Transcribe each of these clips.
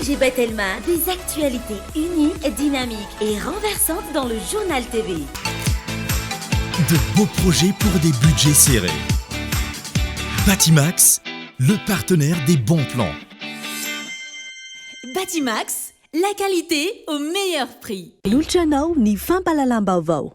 ONG Batelma, des actualités uniques, dynamiques et renversantes dans le Journal TV. De beaux projets pour des budgets serrés. Batimax, le partenaire des bons plans. Batimax, la qualité au meilleur prix. Manolotra anao ny fampahalalam-baovao.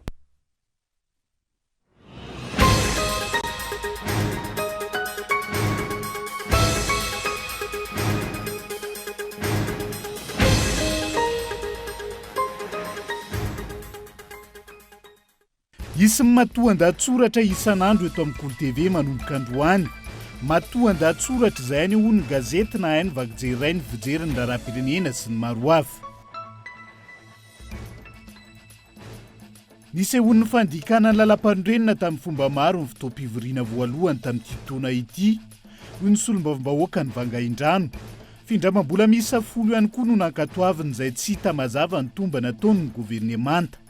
Hisy ny matoandahatsoratra isan'andro eto amin'ny Kolo TV manomboka androany. Matoandahatsoratra izay anehoan'ny gazety na haino vaky jery iray ny fijery ny raharaham-pirenena sy ny maro hafa. Nisehoan'ny fandikana ny lalàmpanorenana tamin'ny fomba maro ny fotoam-pivoriana voalohany tamin'ity taona ity, hoy ny solombavambahoakan'i Vangaindrano. Findramam-bola miisa folo ihany koa no nankatoaviny izay tsy hita mazava ny tombana ataon'ny governemanta.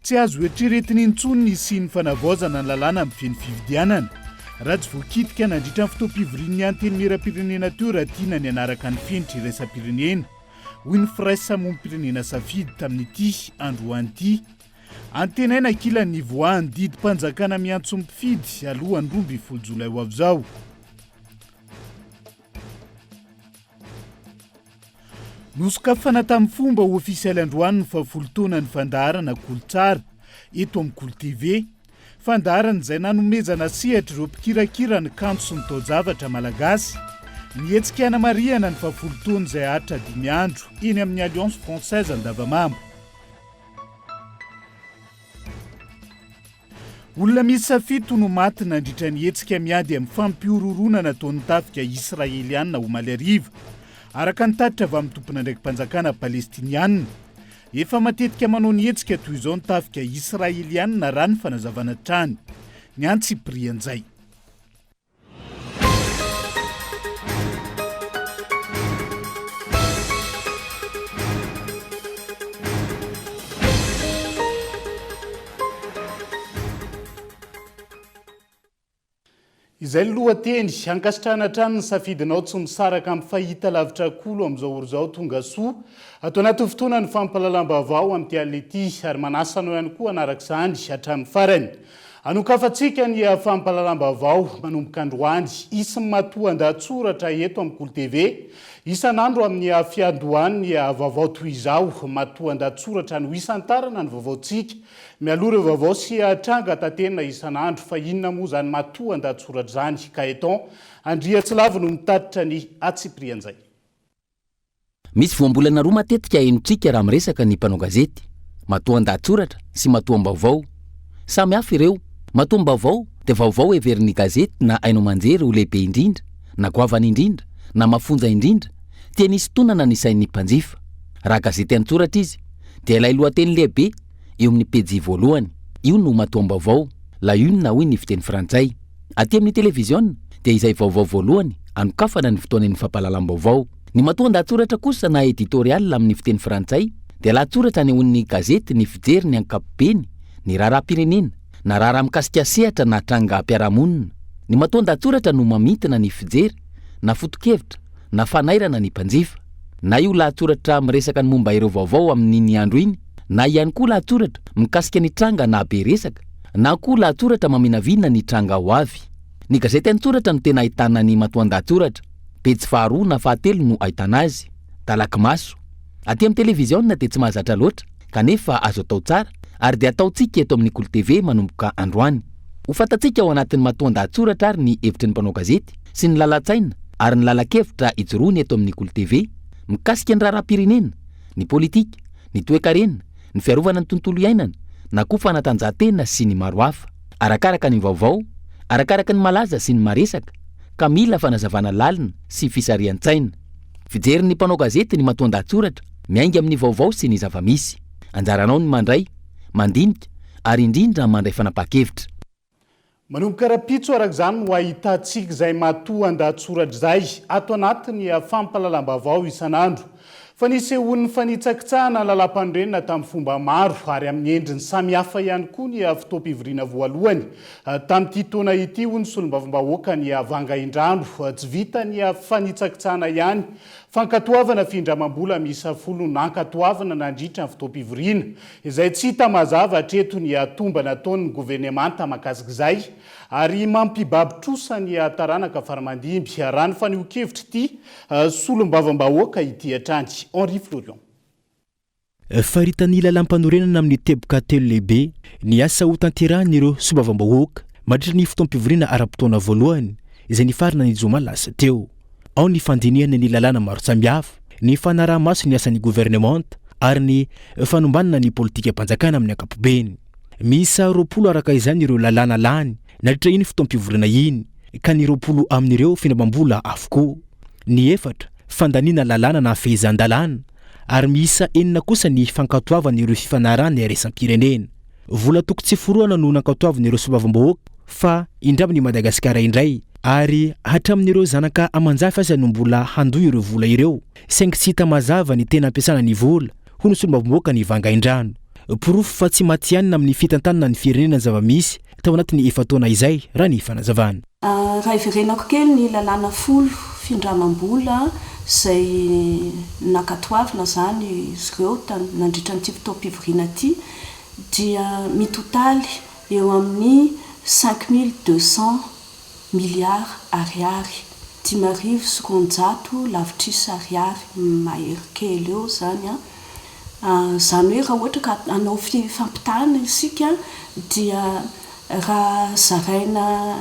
Tsy azo eritreretina intsony ny hisian'ny fanavaozana ny lalàna mifehy ny fifidianana, raha tsy voakitika nandritra ny fotoam-pivorian'ny Antenimierampirenena teo raha tiana ny hanaraka ny fenitra iraisam-pirenena, hoy ny firaisamonim-pirenena Safidy tamin'ity androany ity. Antenaina ankilany ny hivoahan'ny didim-panjakana miantso ny mpifidy alohan'ny 12 jolay ho avy izao. Nosokafana tamin'ny fomba ofisialy androany ny fahafolo taonan'ny fandaharana Kolo Tsara eto amin'ny Kolo TV. Fandaharana izay nanomezana sehatra ireo mpikirakira ny kanto sy ny taojavatra malagasy. Ny hetsika hanamarihana ny fahafolo taona izay haharitra dimy andro eny amin'ny Alliance Française Andavamamba. Olona miisa fito no maty nandritra ny hetsika miady amin'ny fampihorohoroana nataon'ny tafika Israeliana omaly hariva, araka ny tatitra avy amin'ny tompon'andraiki-panjakana Palestiniana. Efa matetika manao ny hetsika toy izao ny tafika Israeliana raha ny fanazavana hatrany. Ny antsipirian'izay. Izay ny lohateny, ankasitrahana hatrany ny safidinao tsy misaraka amin'ny fahitalavitra Kolo amin'izao ora izao tonga soa ato anatin'ny fotoanan'ny fampahalalam-baovao amin'ity alina ity ary manasa anao ihany koa hanaraka izany hatramin'ny farany. Anokafantsika ny fampahalalam-baovao manomboka androany. Hisy ny matoandahatsoratra eto amin'ny Kolo TV. Isan'andro amin'ny fiandohan'ny vaovao toy izao, matoandahatsoratra no hisantarana ny vaovaontsika. Mialoha ireo vaovao sy tranga taterina isan'andro. Fa inona moa izany matoandahatsoratra izany? Gaëtan Andriatsilavo no mitatitra ny antsipirian'izay. Misy voambolana roa matetika henontsika raha miresaka ny mpanao gazety, matoan-dahatsoratra sy matoam-baovao. Samy hafa ireo. Matoam-baovao dia vaovao heverin'ny gazety na haino aman-jery ho lehibe indrindra, na goavana indrindra, na mafonja indrindra, tiany hisintonana ny sain'ny mpanjifa. Raha gazety an-tsoratra izy, dia ilay lohateny lehibe eo amin'ny pejy voalohany. Io no matoam-baovao, la une hoy ny fiteny frantsay. Aty amin'ny televiziona dia izay vaovao voalohany anokafana ny fotoanan'ny fampahalalam-baovao. Ny matoan-dahatsoratra kosa na editorial amin'ny fiteny frantsay dia lahatsoratra anehoan'ny gazety ny fijeriny ankapobeny ny raharaham-pirenena na raharaha mikasika sehatra na trangam-piarahamonina. Ny matoan-dahatsoratra no mamintina ny fijery na foto-kevitra na fanairana ny mpanjifa. Na io lahatsoratra miresaka ny momba ireo vaovao amin'iny andro iny na ihany koa lahatsoratra mikasika ny tranga nahabe resaka na koa lahatsoratra maminavina ny tranga ho avy. Ny gazety an-tsoratra no tena ahitana ny matoan-dahatsoratra. Pejy faharoa na fahatelo no ahitana azy. Talaky maso. Aty amin'ny televiziona dia tsy mahazatra loatra, kanefa azo atao tsara, ary dia ataontsika eto amin'ny Kolo TV manomboka androany. Ho fantatsika ao anatin'ny matoan-dahatsoratra ary ny hevitry ny mpanao gazety sy ny lalan-tsaina ary ny lalan-kevitra ijoroany eto amin'ny Kolo TV mikasika ny raharaham-pirenena, ny politika, ny toekarena, ny fiarovana ny tontolo iainana, na koa fanatanjahantena sy ny maro hafa. Arakaraka ny vaovao, arakaraka ny malaza sy ny maresaka, ka mila fanazavana lalina sy fisarihan-tsaina. Fijerin'ny mpanao gazety ny matoan-dahatsoratra, miainga amin'ny vaovao sy ny zava-misy. Anjaranao ny mandray, mandinika ary indrindra mandray fanapahan-kevitra. Manomboka rahampitso araka izany no ahitantsika izay matoan-dahatsoratra izay ato anatin'ny fampahalalam-baovao isan'andro. Fa nisehoan'ny fanitsakitsahana ny lalàmpanorenana tamin'ny fomba maro ary amin'ny endriny samihafa ihany koa ny fotoam-pivoriana voalohany tamin'ity taona ity, hoy ny solombavambahoakan'i Vangaindrano. Tsy vita ny fanitsakitsahana ihany, fankatoavana findramam-bola miisa folo nankatoavina nandritra ny fotoam-pivoriana, izay tsy hita mazava hatreto ny tombana ataon'ny governemanta mahakasika izay ary mampibaby trosa ny taranaka faramandimby, raha ny fanehoan-kevitr'ity solombavambahoaka ity hatrany. Henri Florian. Faritan'ny lalàmpanorenana amin'ny teboka telo lehibe ny asa hotanterahin'ireo solombavambahoaka mandritra ny fotoam-pivoriana ara-potoana voalohany izay nifarana ny zoma lasa teo. Ao ny fandinihana ny lalàna maro samihafa, ny fanaraha-maso ny asan'ny governemanta ary ny fanombanana ny politikam-panjakana amin'ny ankapobeny. Miisa 20 araka izany ireo lalàna lany nandritra iny fotoam-pivoriana iny ka ny 20 amin'ireo findramam-bola avokoa, ny efatra fandaniana lalàna na fehezan-dalàna ary miisa enina kosa ny fankatoavana ireo fifanarahana iraisam-pirenena. Vola toko tsy forohana no nankatoavin'ireo solombavambahoaka fa indramin'i Madagasikara indray ary hatramin'ireo zanaka aman-jafy aza no mbola handoa ireo vola ireo saingy tsy hita mazava ny tena ampiasana ny vola, hoy ny solombavambahoaka ny Vangaindrano. Porofo fa tsy matihanina amin'ny fitantanana ny firenena ny zava-misy tao anatin'ny efa-taona izay, raha ny fanazavana. Raha hiverenako kely ny lalàna folo findramam-bola izay nankatoavina izany izy ireo nandritra an'ity fotoam-pivoriana ity dia mitotaly eo amin'ny 5200 milliards ariary, 205 lavitrisa ariary mahery kely eo izany an. Izany hoe raha ohatra ka hanao fampitahana isika dia raha zaraina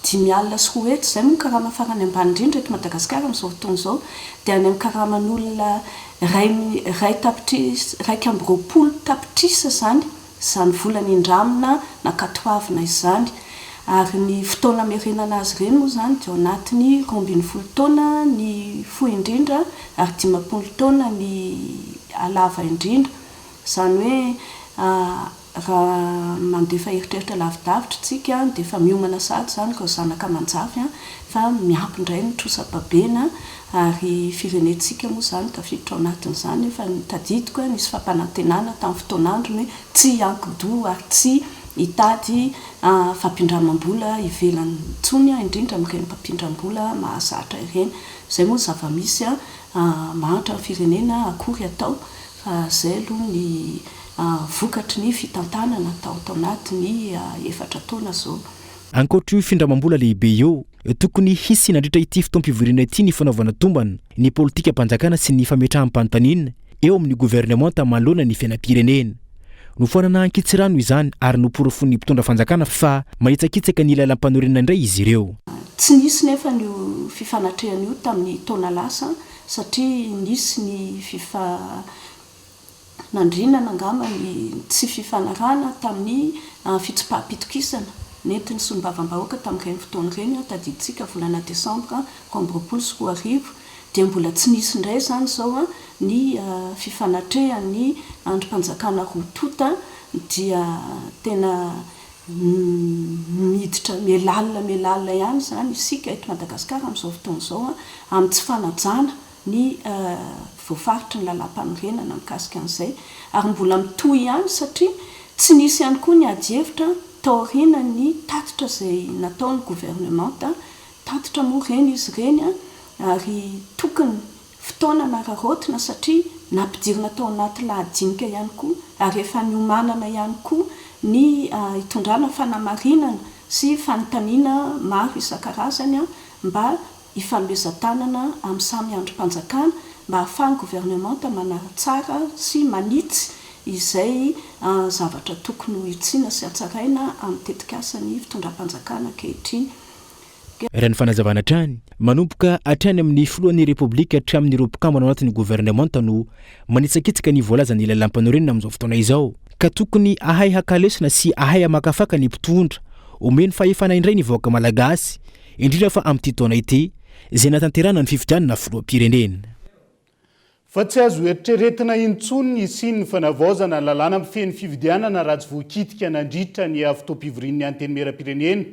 250, izay moa ny karama farany ambany indrindra eto Madagasikara amin'izao fotoana izao, dia any amin'ny karaman'olona iray iray tapitrisa, 21 tapitrisa izany izany vola nindramina nankatoavina izany. Ary ny fotoana hamerenana azy ireny moa izany dia ao anatin'ny 12 taona ny fohy indrindra ary 50 taona ny lava indrindra. Izany hoe raha mandefa eritreritra lavidavitra isika dia efa miomana sahady izany ireo zanaka aman-jafy fa miampy indray ny trosa-babena ary firenentsika moa izany tafiditra ao anatin'izany efa tadidiko nisy fampanantenana tamin'ny fotoan'androny hoe tsy hianki-doha ary tsy hitady fampindramam-bola ivelany intsony indrindra amin'ireny mpampindram-bola mahazatra ireny. Izay moa ny zava-misy mahantra ny firenena akory atao fa izay aloha ny vokatry ny fitantanana tao anatin'ny efatra taona izao. Ankoatr'io findramam-bola lehibe io, tokony hisy nandritra ity fotoam-pivoriana ity ny fanaovana tombana ny politikam-panjakana sy ny fametraham-panontaniana eo amin'ny governemanta manoloana ny fiainam-pirenena. Nofoanana ankitsirano izany ary noporofoin'ny mpitondra fanjakana fa manitsakitsaka ny lalam-panorenana indray izy ireo. Tsy nisy nefa io fifanatrehana io tamin'ny taona lasa satria nisy ny fifa. Nandrinana angamba ny tsy fifanarahana tamin'ny fitsipaham-pitokisana nentin'ny solombavambahoaka tamin'ireny fotoana ireny, tadidintsika volana desambra 2022, dia mbola tsy nisy indray izany izao ny fifanatrehan'ny andrim-panjakana roa tonta dia tena miditra miha-lalina miha-lalina ihany izany isika eto Madagasikara amin'izao fotoana izao amin'ny tsy fanajana ny voafaritry ny lalàmpanorenana mikasika an'izay ary mbola mitohy ihany satria tsy nisy ihany koa ny adihevitra taorian'ny tatitra izay nataon'ny governemanta, tatitra moa ireny izy ireny ary tokony fotoana nararaotina satria nampidirina tao anaty lahadinika ihany koa ary efa niomanana ihany koa ny hitondrana fanamarinana sy fanontaniana maro isan-karazany mba hifanomezan-tanana amin'ny samy andrim-panjakana mba hahafahan'ny governemanta manatsara sy manitsy izay zavatra tokony ho hitsiana sy hatsaraina amin'ny tetikasan'ny fitondram-panjakana ankehitriny. Raha ny fanazavana hatrany, manomboka hatrany amin'ny filohan'ny Repoblika hatramin'ireo mpikambana ao anatin'ny governemanta no manitsakitsaka ny voalazan'ny lalàmpanorenana amin'izao fotoana izao, ka tokony hahay haka lesona sy hahay hamakafaka ny mpitondra, omeny fahefana indray ny vahoaka malagasy, indrindra fa amin'ity taona ity izay nahatanterahana ny fifidianana filoham-pirenena. Fa tsy azo eritreretina intsony ny hisian'ny fanavaozana ny lalàna mifehy ny fifidianana raha tsy voakitika nandritra ny fotoam-pivorian'ny Antenimierampirenena.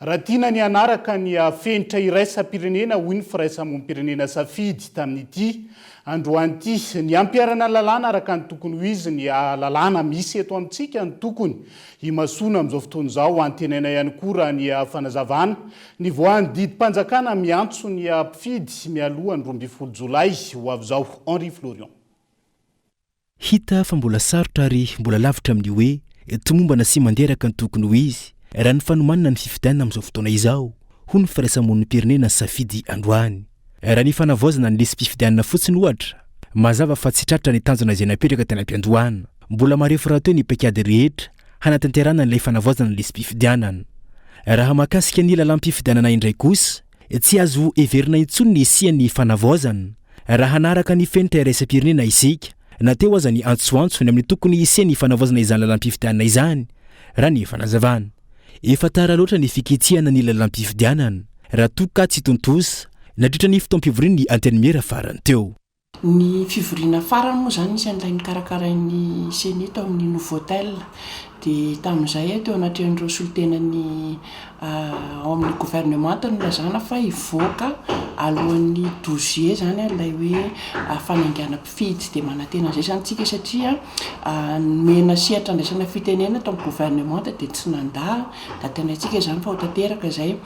Raha tiana ny hanaraka ny fenitra iraisam-pirenena, hoy ny firaisamonim-pirenena Safidy tamin'ity androany ity, ny hampiharana ny lalàna araka ny tokony ho izy, ny lalàna misy eto amintsika no tokony himasoana amin'izao fotoana izao. Antenaina ihany koa raha ny fanazavana nivoahan'ny didim-panjakana miantso ny mpifidy mialoha ny 12 jolay ho avy izao. Henri Florian. Hita fa mbola sarotra ary mbola lavitra amin'ny hoe tomombana sy mandeha araka ny tokony ho izy raha ny fanomanana ny fifidianana amin'izao fotoana izao, hoy ny firaisamonim-pirenena Safidy androany. Raha ny fanavaozana ny lisi-pifidianana fotsiny ohatra, mazava fa tsy tratra ny tanjona izay napetraka tany am-piandohana. Mbola marefo rahateo ny paikady rehetra hanatanterahana an'ilay fanavaozana ny lisi-pifidianana. Raha mahakasika ny lalàm-pifidianana indray kosa, Tsy azo heverina intsony ny hisian'ny fanavaozana raha hanaraka ny fenitra iraisam-pirenena isika, na teo aza ny antsoantso ny amin'ny tokony hisian'ny fanavaozana izany lalam-pifidianana izany, raha ny fanazavana. Efa tara loatra ny fikitsihana ny lalam-pifidianana raha toa ka tsy tontosa nandritra ny fotoam-pivorian'ny Antenimiera farany teo. Ny fivoriana farany moa izany isan'ilay nokarakarain'ny Ceni tao amin'ny Novotel. Dia tamin'izay teo anatrehan'ireo solontenan'ny ao amin'ny governemanta no nilazana fa hivoaka alohan'ny douze juillet izany ilay hoe fanaingàna mpifidy. Dia manantena an'izay izany isika satria nomena sehatra andraisana fitenenana tao amin'ny governemanta dia tsy nandà. Dia antenaintsika izany fa ho tanteraka izay.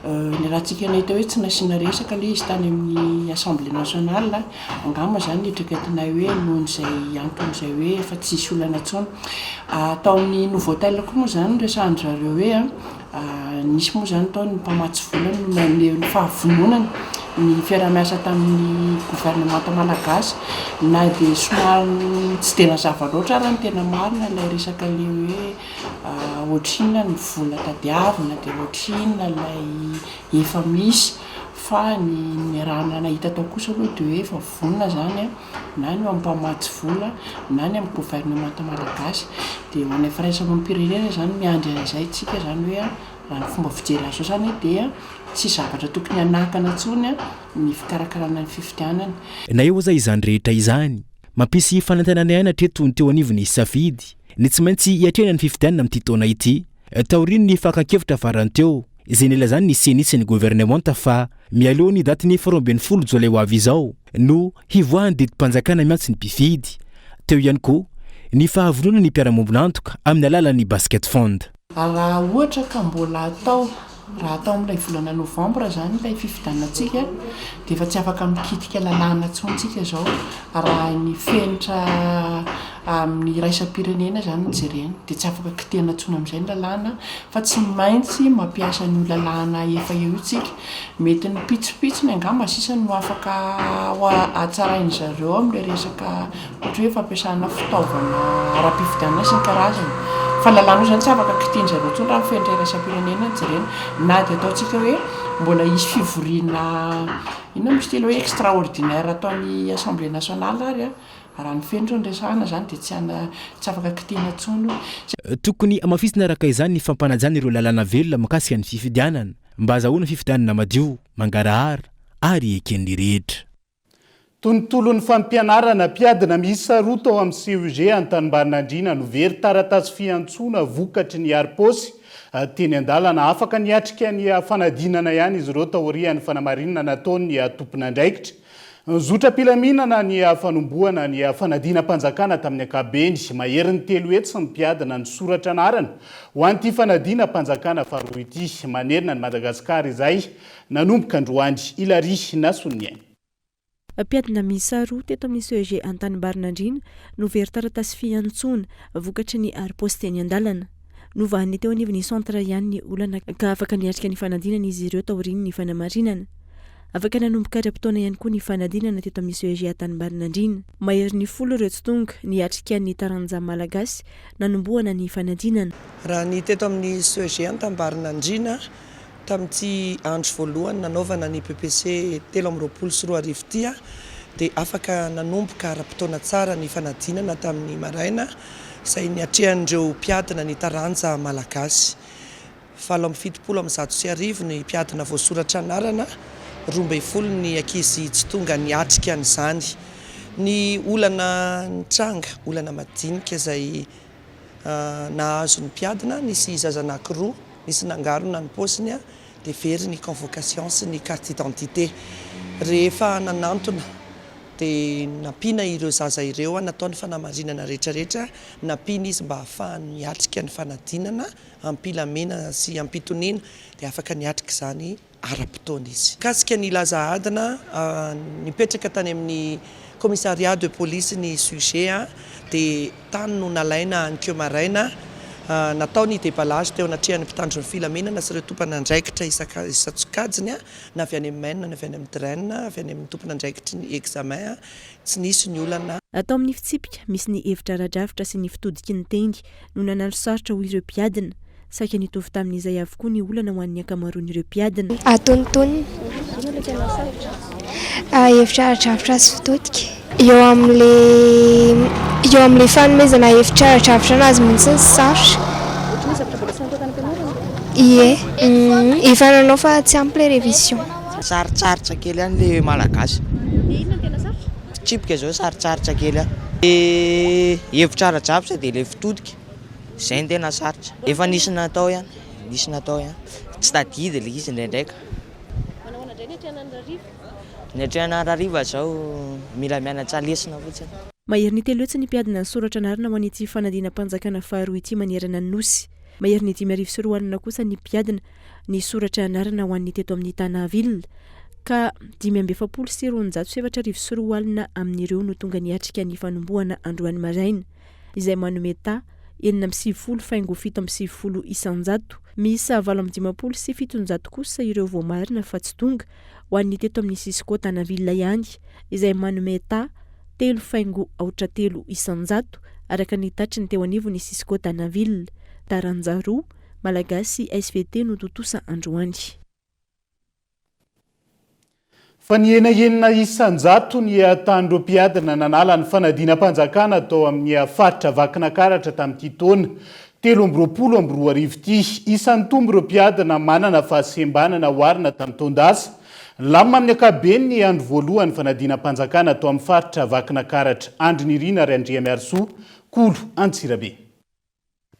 Ny ratsika nahita hoe tsy nasiana resaka ilay izy tany amin'ny Assemblée nationale, angamba izany eritreretinay hoe noho izay antony izay hoe efa tsy hisy olana intsony. Tao amin'ny Novotel koa moa izany noresahan-dry zareo hoe nisy moa izany tao ny mpamatsy vola no naneho ny fahavononany ny fiaraha-miasa tamin'ny governemanta malagasy na dia somary tsy dia nazava loatra ary ny tena marina ilay resaka ilay hoe Ohatrinona ny vola tadiavina dia ohatrinona ilay efa misy fa ny niarahana nahita tao kosa aloha dia hoe efa vonona izany na ny eo amin'ny mpamatsy vola na ny amin'ny governemanta malagasy dia ho anay firaisamonim-pirenena izany miandry an'izay isika izany hoe raha ny fomba fijery azy izao izany dia tsy zavatra tokony hanakana intsony ny fikarakarana ny fifidianana. Na eo aza izany rehetra izany, mampisy fanantenana ihany hatreto ny teo anivon'ny Safidy ny tsy maintsy hiatrehana ny fifidianana amin'ity taona ity, taorian'ny fakan-kevitra farany teo, izay nilazan'ny Ceni sy ny governemanta fa mialoha ny datin'ny faharoambinifolo jolay ho avy izao no hivoahan'ny didim-panjakana miantso ny mpifidy. Teo ihany koa ny fahavononan'ny mpiara-miombon'antoka amin'ny alalan'ny Basket Fund. Raha ohatra ka mbola atao, raha atao amin'ilay volana novambra izany ilay fifidianantsika dia efa tsy afaka mikitika lalàna intsony tsika izao raha ny fenitra amin'ny iraisam-pirenena izany no jerena dia tsy afaka kitihana intsony amin'izay ny lalàna fa tsy maintsy mampiasa an'io lalàna efa eo io tsika. Mety ny pitsopitsony angamba sisa no afaka ho hatsarain-dry zareo amin'ilay resaka ohatra hoe fampiasana fitaovana ara-pifidianana sy ny karazany. Fa lalàna io izany tsy afaka kitihin-dry zareo intsony raha ny fenitra iraisam-pirenena no jerena. Na dia ataontsika hoe mbola hisy fivoriana inona moa izy ity ilay hoe extraordinaire ataon'ny assemblée nationale ary an, raha ny fenitra no resahana izany dia tsy ana- tsy afaka kitihina intsony io. Tokony hamafisina araka izany ny fampanajana ireo lalàna velona mikasika ny fifidianana mba hazahoana fifidianana madio, mangarahara ary eken'ny rehetra. Tontolon'ny fampianarana, Mpiadina miisa roa tao amin'ny CEG Antanimbarinandriana no very taratasy fiantsoana vokatry ny harim-paosy teny an-dalana. Afaka niatrika ny fanadinana ihany izy ireo taorian'ny fanamarinana nataon'ny tompon'andraikitra. Nizotra am-pilaminana ny fanombohana ny fanadinam-panjakana tamin'ny ankapobeny. Maherin'ny 300 ny mpiadina nisoratra anarana ho an'ity fanadinam-panjakana faharoa ity manerana an'i Madagasikara izay nanomboka androany. Hilary Nasoniaina. Mpiadina miisa roa teto amin'ny CEG Antanimbarinandriana no very taratasy fiantsoana vokatry ny harim-paosy teny an-dalana. Novahan'ny teo anivon'ny centre ihany ny olana ka afaka niatrika ny fanadinana izy ireo taorian'ny fanamarinana. Afaka nanomboka ara-potoana ihany koa ny fanadinana teto amin'ny CEG Antanimbarinandriana. Maherin'ny folo ireo tsy tonga niatrika ny taranja malagasy nanombohana ny fanadinana. Raha ny teto amin'ny CEG Antanimbarinandriana Tamin'ity andro voalohany nanaovana ny BEPC 2023 ity dia afaka nanomboka ara-potoana tsara ny fanadinana tamin'ny maraina izay niatrehan'ireo mpiadina ny taranja malagasy. 1178 ny mpiadina voasoratra anarana, 12 ny ankizy tsy tonga niatrika an'izany. Ny olana nitranga, olana madinika izay nahazo ny mpiadina, nisy zaza anankiroa. Nisy nangarona ny paosiny dia very ny convocation sy ny carte d'identité. Rehefa nanantona dia nampiana ireo zaza ireo, natao ny fanamarinana rehetrarehetra, nampiana izy mba hahafahany miatrika ny fanadinana am-pilamina sy am-pitoniana dia afaka niatrika izany ara-potoana izy. Mikasika ny laza adina, nipetraka tany amin'ny commissariat de police ny sujet dia tany no nalaina anikeo maraina, natao ny déballage teo anatrehan'ny mpitandro ny filaminana sy ireo tompon'andraikitra isan-tsokajiny na avy any amin'ny men na avy any amin'ny dren, avy any amin'ny tompon'andraikitry ny examen, tsy nisy ny olana. Atao amin'ny fitsipika misy ny hevitra ara-drafitra sy ny fitodiky ny teny no nanano sarotra ho ireo mpiadina. Saika nitovy tamin'izay avokoa ny olana ho an'ny ankamaroan'ireo mpiadina. Antonontonony. Hevitra ara-drafitra sy fitodika. Eo amin'ilay eo amin'ilay fanomezana hevitra ara-drafitra anazy mihitsy no sarotra. Ohatran'ny hoe zavatra mbola tsy natao tany am-pianarana? Ie. Efa nanao fa tsy ampy ilay révision. Sarotsarotra kely ihany ilay malagasy. Dia inona no tena sarotra? Fitsipika izao sarotsarotra kely ihany. Ilay hevitra ara-drafitra dia ilay fitodika. Izay no tena sarotra. Efa nisy natao ihany, nisy natao ihany. Tsy tadidy ilay izy indraindray ka. Manao ahoana indray ny atrehana ny rariva? Ny atrehana ny rariva izao mila mianatra lesona fotsiny. Maherin'ny telo hetsy ny mpiadina nisoratra anarana ho an'ity fanadinam-panjakana faharoa ity manerana ny Nosy. Maherin'ny 2005 kosa ny mpiadina nisoratra anarana ho an'ny teto amin'ny Tana Ville, ka 245 240 amin'ireo no tonga niatrika ny fanombohana androany maraina. izay manome taha 96.97 isanjato. Miisa 758 kosa ireo voamarina fa tsy tonga, ho an'ny teto amin'ny Cisco Tanaville ihany, izay manome taha 3.03 isanjato, araka ny tatry ny teo anivon'ny Cisco Tanaville. Taranja roa, Malagasy SVT no tontosa androany. Fa nihena 6% ny tahan'ireo mpiadina nanala ny fanadinam-panjakana tao amin'ny faritra Vakinakaratra tamin'ity taona 2023 ity. Isan'ny nitombo ireo mpiadina manana fahasembanana oharina tamin'ny taon-dasa. Nilamina amin'ny ankapobeny ny andro voalohan'ny fanadinam-panjakana tao amin'ny faritra Vakinakaratra. Andry Nirina Randriamiarisoa, Kolo Antsirabe.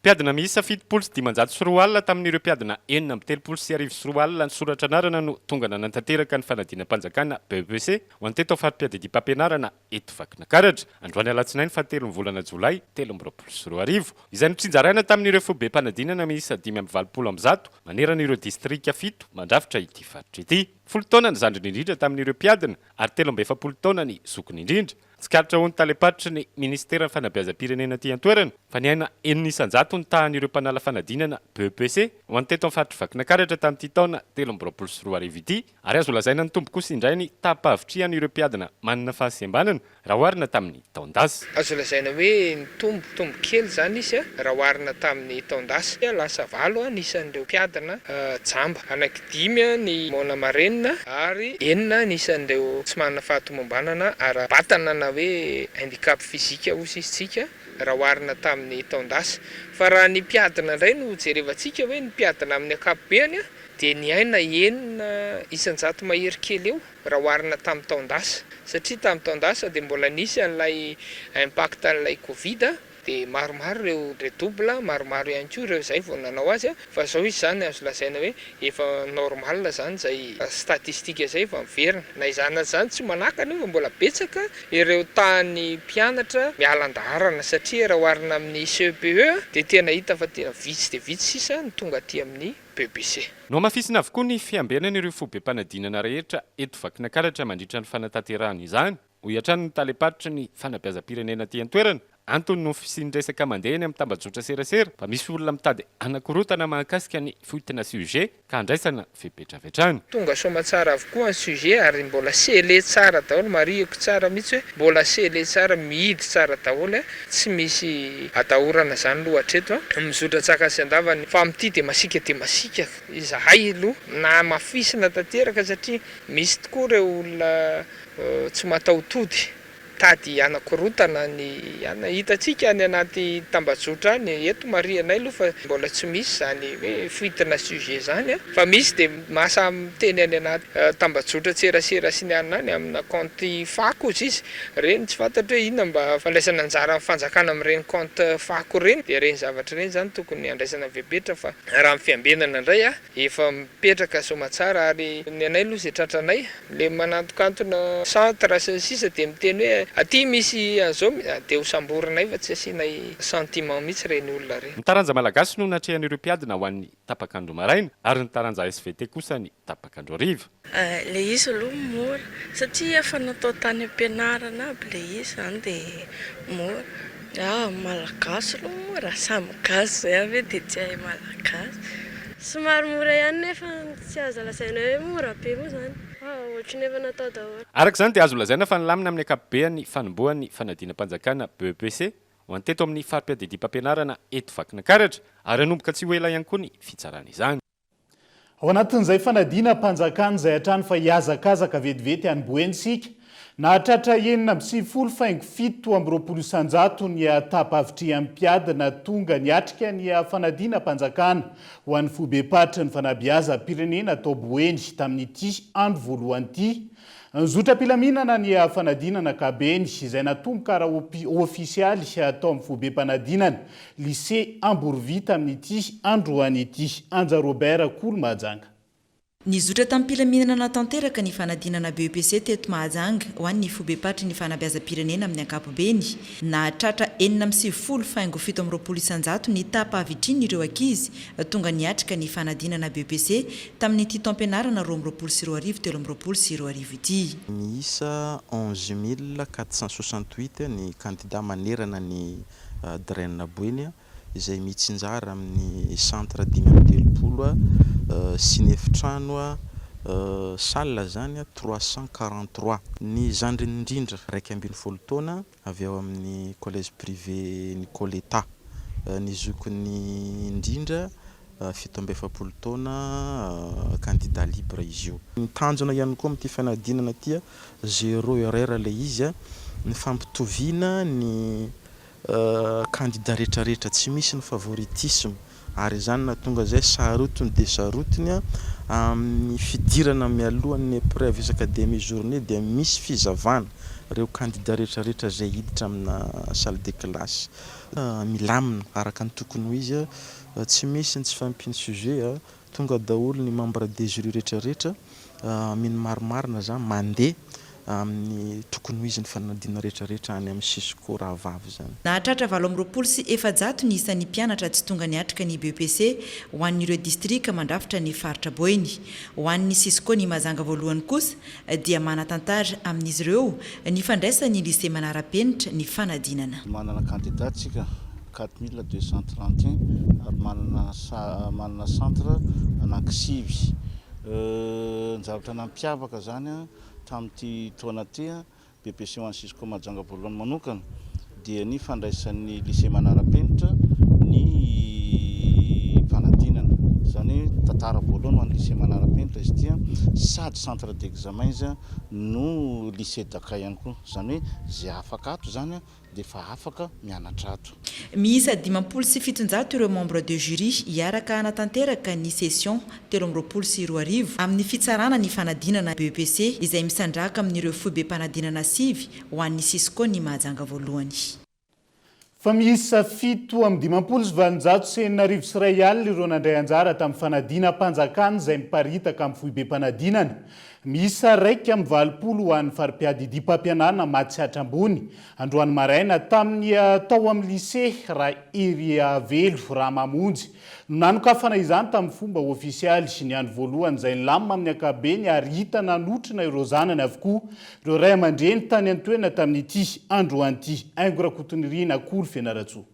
Mpiadina miisa 2070 tamin'ireo mpiadina 2036 nisoratra anarana no tonga nanatanteraka ny fanadinam-panjakana BEPC ho an'ny teto fari-piadidiam-pampianarana eto Vakinakaratra, androany alatsinainy fahatelon'ny volana jolay 2023, izay notsinjaraina tamin'ireo foibem-panadinana miisa 185 manerana ireo distrika fito mandrafitra ity faritra ity. Folo taona ny zandriny indrindra tamin'ireo mpiadina ary 43 taona ny zokiny indrindra. Tsikaritra ho ny talem-paritry ny minisiteran'ny fanabeazam-pirenena aty an-toerana fa niaina 6% ny tahan'ireo mpanala fanadinana BEPC ho an'ny teto amin'ny faritr'i Vakinakaratra tamin'ity taona 2023 ity ary azo lazaina nitombo kosa indray ny taham-pahavitrihan'ireo mpiadina manana fahasembanana raha oharina tamin'ny taon-dasa. Azo lazaina hoe nitombo, nitombo kely izany izy raha oharina tamin'ny taon-dasa. Lasa valo ny isan'ireo mpiadina jamba. Anankidimy ny moana marenina ary enina ny isan'ireo tsy manana fahatomombanana ara-batana na hoe handicap physique hoy isika raha oharina tamin'ny taon-dasa. Fa raha ny mpiadina indray no jerevantsika hoe ny mpiadina amin'ny ankapobeny dia niaina 6% mahery kely eo. raha oharina tamin'ny taon-dasa satria tamin'ny taon-dasa dia mbola nisy an'ilay impact an'ilay covid dia maromaro ireo redouble, maromaro ihany koa ireo izay vao nanao azy fa izao izy izany azo lazaina hoe efa normal izany izay statistique izay efa miverina. Na izany na izany tsy manakana io fa mbola betsaka ireo tahan'ny mpianatra miala an-daharana satria raha oharina amin'ny CEPE dia tena hita fa tena vitsy dia vitsy sisa ny tonga aty amin'ny BBC. Nohamafisina avokoa ny fiambenana ireo foibem-panadinana rehetra eto Vakinakaratra mandritra ny fanatanterahana izany, hoy hatrany ny talem-paritry ny fanabeazam-pirenena aty an-toerana. Antony no fisian'ny resaka mandeha eny amin'ny tambajotra serasera fa misy olona mitady hanakorontana mahakasika ny fuite-na sujet ka handraisana fepetra avy hatrany. Tonga soamatsara avokoa ny sujet ary mbola scellé tsara daholo, marihiko tsara mihitsy hoe mbola scellé tsara, mihidy tsara daholo. Tsy misy atahorana izany aloha hatreto a! Mizotra an-tsakany sy an-davany fa amin'ity dia masiaka dia masiaka izahay aloha. Namafisina tanteraka satria misy tokoa ireo olona tsy mataho-tody. Mitady hanakorotana ny anona. Hitantsika any anaty tambajotra any, eto marihanay aloha fa mbola tsy misy izany hoe fuite-na sujet izany fa misy dia mahasahy miteny any anaty tambajotran-tserasera sy ny anona any amina kaonty fako ozy izy. Ireny tsy fantatro hoe inona mba fandraisana anjaran'ny fanjakana amin'ireny kaonty fako ireny. Dia ireny zavatra ireny izany tokony handraisana fepetra fa raha ny fiambenana indray Efa mipetraka soamatsara ary ny anay aloha izay tratranay le manantokantona centre sy ny sisa dia miteny hoe aty misy an'izao dia ho samborinay fa tsy asianay sentiment mihitsy ireny olona ireny. Ny taranja malagasy no natrehan'ireo mpiadina ho an'ny tapak'andro maraina ary ny taranja SVT kosa ny tapak'andro hariva. Le izy aloha mora satria efa natao tany am-pianarana aby le izy zany de mora. Ah malagasy aloha moa raha samy gasy zay ve de tsy hahay malagasy. Somary mora ihany nefa tsy azo lazaina hoe mora be moa zany fa ohatry ny efa natao daholo. Araka izany dia azo lazaina fa nilamina amin'ny ankapobeny ny fanombohan'ny fanadinam-panjakana BEPC ho an'ny teto amin'ny fari-piadidiam-pampianarana eto Vakinankaratra ary hanomboka tsy ho ela ihany koa ny fitsarana izany. Ao anatin'izay fanadinam-panjakana izay hatrany fa hihazakazaka vetivety any Boeny isika. Nahatratra 96 faingo 27% ny taham-pahavitrihan'ny mpiadina tonga niatrika ny fanadinam-panjakana ho an'ny foibem-paritry ny fanabeazam-pirenena tao Boeny tamin'ity andro voalohany ity. Nizotra am-pilaminana ny fanadinana ankabeny izay natomboka ara-ofisialy tao amin'ny foibem-panadinana Lycée Amborovy tamin'ity androany ity. Anja Robert Kolo Mahajanga. Nizotra tamim-pilaminana tanteraka ny fanadinana BEPC teto Mahajanga ho an'ny foibem-paritry ny fanabeazam-pirenena amin'ny ankapobeny. Nahatratra 96 faingo 27% ny taham-pahavitrian'ireo ankizy tonga niatrika ny fanadinana BEPC tamin'ity taom-pianarana 2022 2023 ity. Miisa 11 468 ny kandida manerana ny Dren Boeny izay mitsinjara amin'ny centre 35 sy ny efitrano salle izany 343. Ny zandriny indrindra 11 taona avy ao amin'ny collège privé Nicoletta. Ny zokiny indrindra 47 taona candidat libre izy io. Ny tanjona ihany koa amin'ity fanadinana ity, zéro erreur ilay izy, ny fampitoviana ny candidat rehetrarehetra, tsy misy ny favoritisme ary izany nahatonga izay sarotiny dia sarotiny amin'ny fidirana mialohan'ny épreuve isaka demi journée dia misy fizavana ireo candidat rehetrarehetra izay hiditra amina salle de classe. Milamina araka ny tokony ho izy, tsy misy ny tsy fahampian'ny sujet, tonga daholo ny membre de jury rehetrarehetra, mino marimarina za mandeha amin'ny tokony ho izy ny fanadinana rehetrarehetra any amin'ny Cisco rahavavy izany. Nahatratra 428 ny isan'ny mpianatra tsy tonga niatrika ny BEPC ho an'ireo distrika mandrafitra ny faritra Boeny. Ho an'ny Cisco ny Mahajanga voalohany kosa dia manan-tantara amin'izy ireo ny fandraisan'ny lycée manara-penitra ny fanadinana. Manana candidat tsika 4231 ary manana manana centre anankisivy. Ny zavatra nampiavaka izany tamin'ity taona ity, BEPC ho an'ny Cisco Mahajanga voalohany manokana, dia ny fandraisan'ny lycée manara-penitra ny fanadinana. Izany hoe tantara voalohany ho an'ny lycée manara-penitra izy ity, sady centre d'examen izy no lycée d'accueil ihany koa. Izany hoe izay afaka ato izany dia efa afaka mianatra ato. Miisa 750 ireo membres de jury hiaraka hanatanteraka ny session 2023 amin'ny fitsarana ny fanadinana BEPC izay misandrahaka amin'ireo foibem-panadinana sivy ho an'ny Cisco ny Mahajanga voalohany. Fa miisa 6857 61 ireo nandray anjara tamin'ny fanadinam-panjakana izay miparitaka amin'ny foibem-panadinana. Miisa 81 ho an'ny fari-piadidiam-pampianarana Matsiatra Ambony androany maraina tamin'ny tao amin'ny Lycée Raheriavelo Ramamonjy no nanokafana izany tamin'ny fomba ofisialy. Ny andro voalohany izay nilamina amin'ny ankapobeny ary hita nanotrona ireo zanany avokoa ireo ray aman-dreny tany an-toerana tamin'ity androany ity. Haingo Rakotonirina Kolo Fianarantsoa.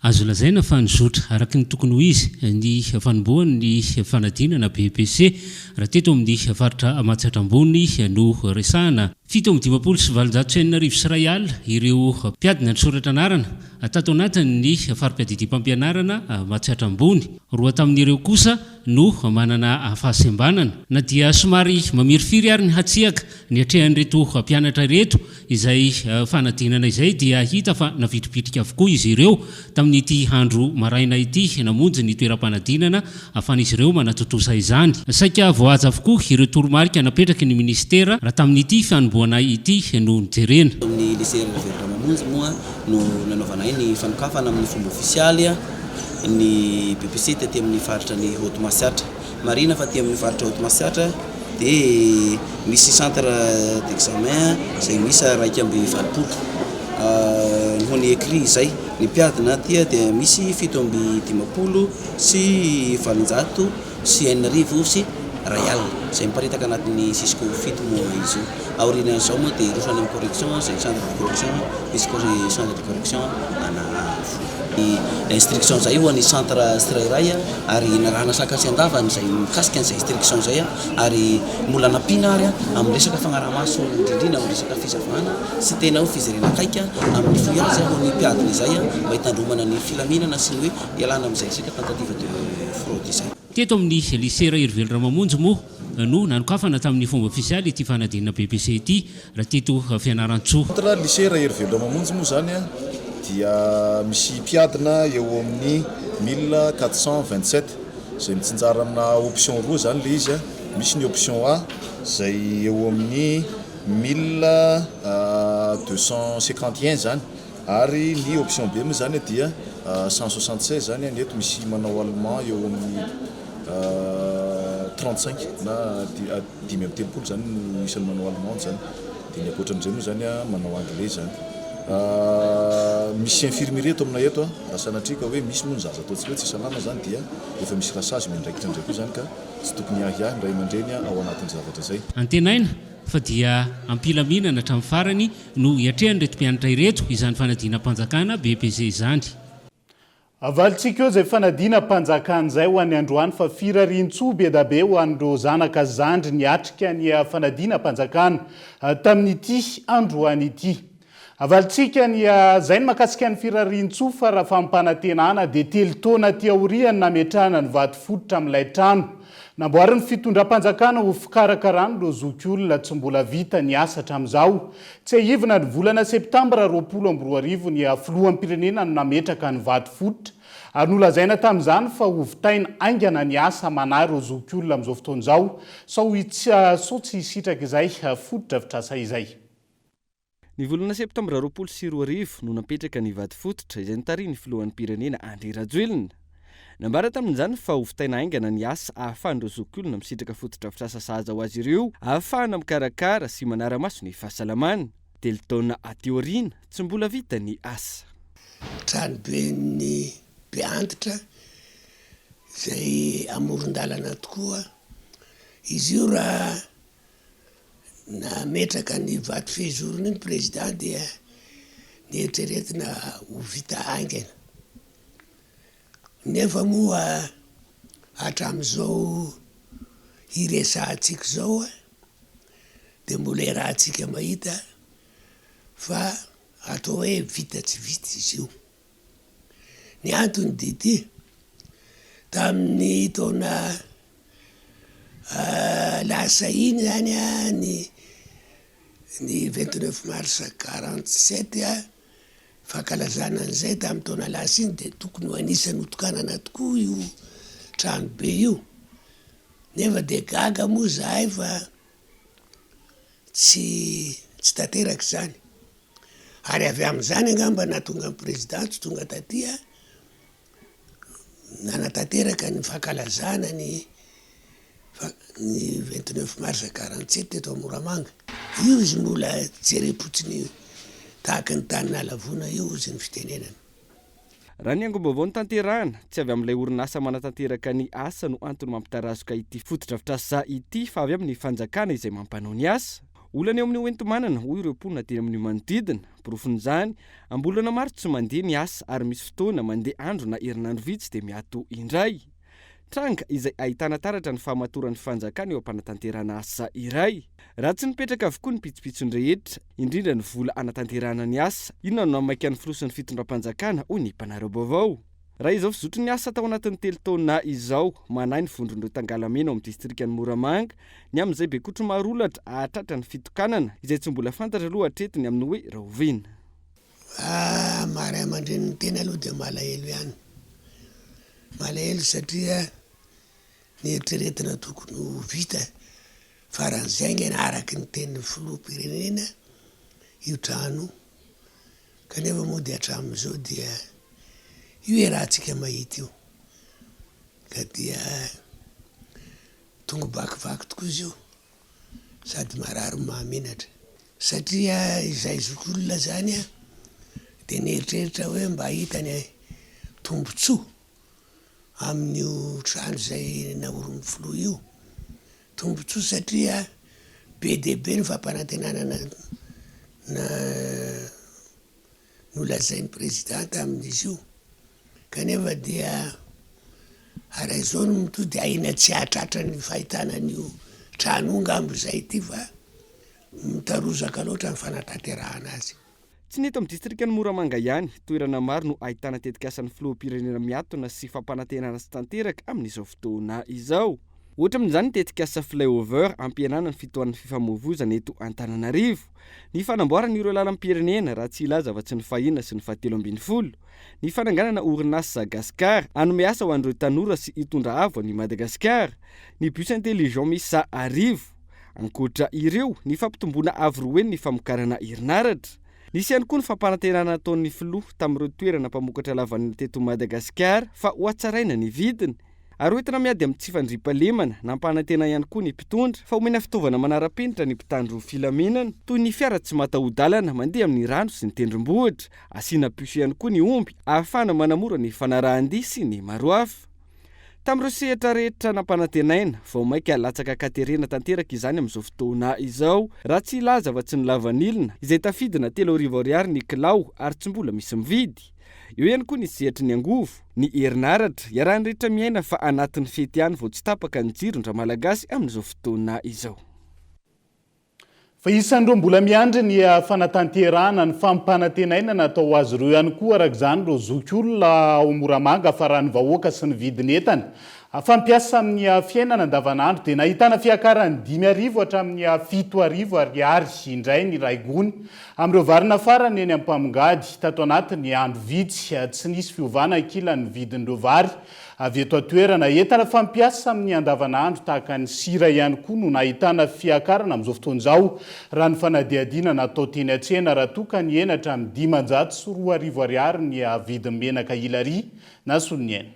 Azo lazaina fa nizotra araka ny tokony ho izy ny fanombohan'ny fanadinana BEPC raha teto amin'ny faritra Matsiatra Ambony no resahana. 6857 ireo mpiadina nisoratra anarana tato anatin'ny fari-piadidiam-pampianarana Matsiatra Ambony. Roa tamin'ireo kosa no manana fahasembanana. Na dia somary mamirifiry ary ny hatsiaka niatrehan'ireto mpianatra ireto izay fanadinana izay dia hita fa navitribitrika avokoa izy ireo tamin'ity andro maraina ity namonjy ny toeram-panadinana ahafahan'izy ireo manatontosa izany. Saika voahaja avokoa ireo toromarika napetraky ny minisitera raha tamin'ity fanombohana ity no nojerena. Tao amin'ny Lycée Rarivelo Ramamonjy moa no nanaovanay ny fanokafana amin'ny fomba ofisialy ny BEPC taty amin'ny faritra ny Haute Matsiatra. Marihina fa aty amin'ny faritra Haute Matsiatra dia misy centre d'examen izay miisa 81 noho ny écrit izay. Ny mpiadina aty dia misy 6857 izay miparitaka anatin'ny Cisco 7 moa izy io. Aorianan'izao moa dia hiroso any amin'ny correction izay centre de correction, misy centre de correction ana folo. Instruction izay ho an'ny centre tsirairay ary narahana saka sy andavany izay mikasika an'izay instruction izay ary mbola nampiana ary amin'ny resaka fagnarahamaso indrindrindra amin'ny resaka fizavana sy tena hoe fizerena akaiky amin'ny fouillage ho an'ny mpiadina izay mba hitandromana ny filaminana sy ny hoe hialana amin'izay resaka tentative de fraude izay. Teto amin'ny Lycée Raherivelo Ramamonjy moa no nanokafana tamin'ny fomba ofisialy ity fanadinana BEPC ity raha teto Fianarantsoa. Centre Lycée Raherivelo Ramamonjy moa izany dia misy mpiadina eo amin'ny 1427 izay mitsinjara amina option roa izany ilay izy, misy ny option A izay eo amin'ny 1251 izany ary ny option B moa izany dia 176 izany ny eto misy manao allemand eo amin'ny 35 na 35 izany no isan'ny manao allemand izany dia ny ankoatran'izay moa izany manao anglais izany. Misy infirmerie eto aminay eto raha sanatria ka hoe misy moa ny zaza ataontsika hoe tsy salama izany dia efa misy rasazy miandraikitra an'izay koa izany ka tsy tokony hiahiahy ny ray aman-dreny ao anatin'ny zavatra izay. Antenaina fa dia am-pilaminana hatramin'ny farany no hiatrehan'ireto mpianatra ireto izany fanadinam-panjakana BEPC izany. Avalintsika eo izay fanadinam-panjakana izay ho an'ny androany fa firarian-tsoa be da be ho an'ireo zanaka zandry niatrika ny fanadinam-panjakana tamin'ity androany ity. Avalintsika ny izay ny mahakasika ny firarian-tsoa fa raha fampanantenana dia telo taona aty aorian'ny nametrahana ny vato fototra amin'ilay trano namboarin'ny fitondram-panjakana ho fikarakarana ireo zokiolona tsy mbola vita ny asa hatramin'izao. Tsiahivina ny volana septambra 2020 ny filoham-pirenena no nametraka ny vato fototra ary nolazaina tamin'izany fa hovitaina haingana ny asa manahy ireo zokiolona amin'izao fotoana izao sao tsy hisitraka izay fotodrafitrasa izay. Ny volana septambra 2020 no napetraka ny vato fototra izay notarihin'ny filoham-pirenena Andry Rajoelina. Nambara tamin'izany fa hovitaina haingana ny asa ahafahan'ireo zokiolona misitraka fotodrafitrasa sahaza ho azy ireo ahafahana mikarakara sy manara-maso ny fahasalamana. Telo taona aty aoriana, tsy mbola vita ny asa. Tranoben'ny Beantitra izay amoron-dalana tokoa izy io raha Nametraka ny vato fehizorony iny Président dia nieritreretina ho vita haingana. Nefa moa hatramin'izao hiresahantsika izao dia mbola iarahantsika mahita fa atao hoe vita tsy vita izy io. Ny antony dia ity, tamin'ny taona lasa iny zany an, ny ny 29 mars 47 an, fankalazana an'izay tamin'ny taona lasa iny dia tokony ho anisan'ny hotokanana tokoa io trano be io, nefa dia gaga moa izahay fa tsy tsy tanteraka izany. Ary avy amin'izany angamba nahatonga ny Président tsy tonga taty nanatanteraka ny fankalazana ny ny 29 mars 47 teto Moramanga. Io izy mbola jerem-potsiny tahaka ny tany nahalavoana io hozy ny fitenenana. Raha ny angom-baovao notanterahana, tsy avy amin'ilay orinasa manatanteraka ny asa no antony mampitarazoka ity fotodrafitrasa ity fa avy amin'ny fanjakana izay mampanao ny asa. Olana eo amin'ny hoenti-manana, hoy ireo mponina teny amin'io manodidina. Porofon'izany, am-bolana maro tsy mandeha ny asa ary misy fotoana mandeha andro na herinandro vitsy dia miato indray. Tranga izay ahitana taratra ny fahamatoran'ny fanjakana eo am-panatanterahana asa iray. Raha tsy nipetraka avokoa ny pitsopitsony rehetra, indrindra ny vola hanatanterahana ny asa, inona no hamaika ny filoha sy ny fitondram-panjakana, hoy ny mpanara-baovao. Raha izao fizotry ny asa tao anatin'ny telo taona izao, manahy ny vondron'ireo tangalamena ao amin'ny distrikan'i Moramanga ny amin'izay bekotro marolatra hahatratra ny fitokanana, izay tsy mbola fantatra aloha hatreto ny amin'ny hoe rahoviana. Ah, maha ray aman-drenin'ny tena aloha dia malahelo ihany. Malahelo satria ny eritreretina tokony ho vita faran'izay haingana araka ny tenin'ny filoham-pirenena io trano io. Kanefa moa dia hatramin'izao dia io iarahantsika mahita io. Ka dia tongo-bakivaky tokoa izy io. sady marary no mahamenatra. Satria izay zokiolona zany an, dia nieritreritra hoe mba hahita ny tombotsoa amin'io trano izay naorin'ny filoha io. Tombotsoa satria be dia be ny fampanantenana na nolazain'ny président tamin'izy io, kanefa dia raha izao no mitohy dia ahiana tsy hahatratra ny fahitana an'io trano io ngamba izay ity fa mitarozaka loatra ny fanatanterahana azy. Tsy ny eto amin'ny distrikan'i Moramanga ihany, toerana maro no ahitana tetikasan'ny filoham-pirenena miatona sy fampanantenana tsy tanteraka amin'izao fotoana izao. Ohatra amin'izany ny tetikasa Flyover hampihenana ny fitohanan'ny fifamoivoizana eto Antananarivo. Ny fanamboarana ireo lalam-pirenena, raha tsy hilaza afa-tsy ny fahenina sy ny fahatelo ambinifolo. Ny fananganana orinasa Gascar, hanome asa ho an'ireo tanora sy hitondra avo an'i Madagasikara. Ny bus intelligent miisa arivo. Ankoatra ireo, ny fampitomboana avo roa heny ny famokarana herinaratra. Nisy ihany koa ny fampanantenana nataon'ny filoha tamin'ireo toerana mpamokatra lavanila teto Madagasikara fa hohatsaraina ny vidiny. Ary hoentina miady amin'ny tsy fandriampahalemana, nampanantena ihany koa ny mpitondra fa homena fitaovana manara-penitra ny mpitandro filaminana, toy ny fiara tsy mataho-dalana mandeha amin'ny rano sy ny tendrombohitra, asiana puce ihany koa ny omby ahafahana manamora ny fanarahan-dia sy ny maro hafa. Tamin'ireo sehatra rehetra nampanantenaina, vao mainka latsaka an-katerena tanteraka izany amin'izao fotoana izao, raha tsy hilaza afa-tsy ny lavanilina, izay tafidina 3000 ariary ny kilao ary tsy mbola misy mividy. Eo ihany koa ny sehatry ny angovo, ny herinaratra, iarahan'ny rehetra miaina fa anatin'ny fety ihany vao tsy tapaka ny jiron-dRamalagasy amin'izao fotoana izao. Fa isan'ireo mbola miandry ny fanatanterahana ny fampanantenaina natao ho azy ireo ihany koa araka izany ireo zokiolona ao Moramanga fa raha ny vahoaka sy ny vidin'entana fampiasa amin'ny fiainana andavanandro dia nahitana fiakaran'ny 5000 hatramin'ny 7000 ariary indray ny iray gony Amin'ireo vary nafarana eny Ampamongady, tato anatin'ny andro vitsy, tsy nisy fiovana ankilan'ny vidin'ireo vary avy eto an-toerana. Entana fampiasa amin'ny andavanandro tahaka ny sira ihany koa no nahitana fiakarana amin'izao fotoana izao, raha ny fanadihadiana natao teny an-tsena, raha toa ka nihena hatramin'ny 2500 ariary ny vidin'ny menaka Hilary na soloniaina.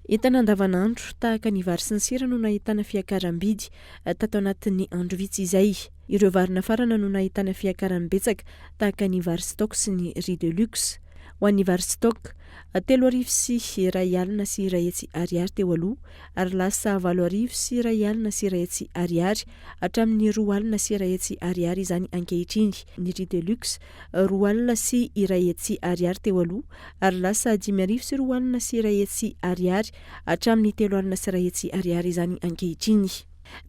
Entana andavanandro, tahaka ny vary sy ny sira no nahitana fiakaram-bidy tato anatin'ny andro vitsy izay. Ireo vary nafarana no nahitana fiakarany betsaka, tahaka ny vary stock sy ny riz de luxe. Ho an'ny vary stock, 131 0100 ariary teo aloha, ary lasa 180 100 ariary hatramin'ny 102 100 ariary izany ankehitriny. Ny riz de luxe, 102 100 ariary teo aloha, ary lasa 150 100 ariary hatramin'ny 130 100 ariary izany ankehitriny.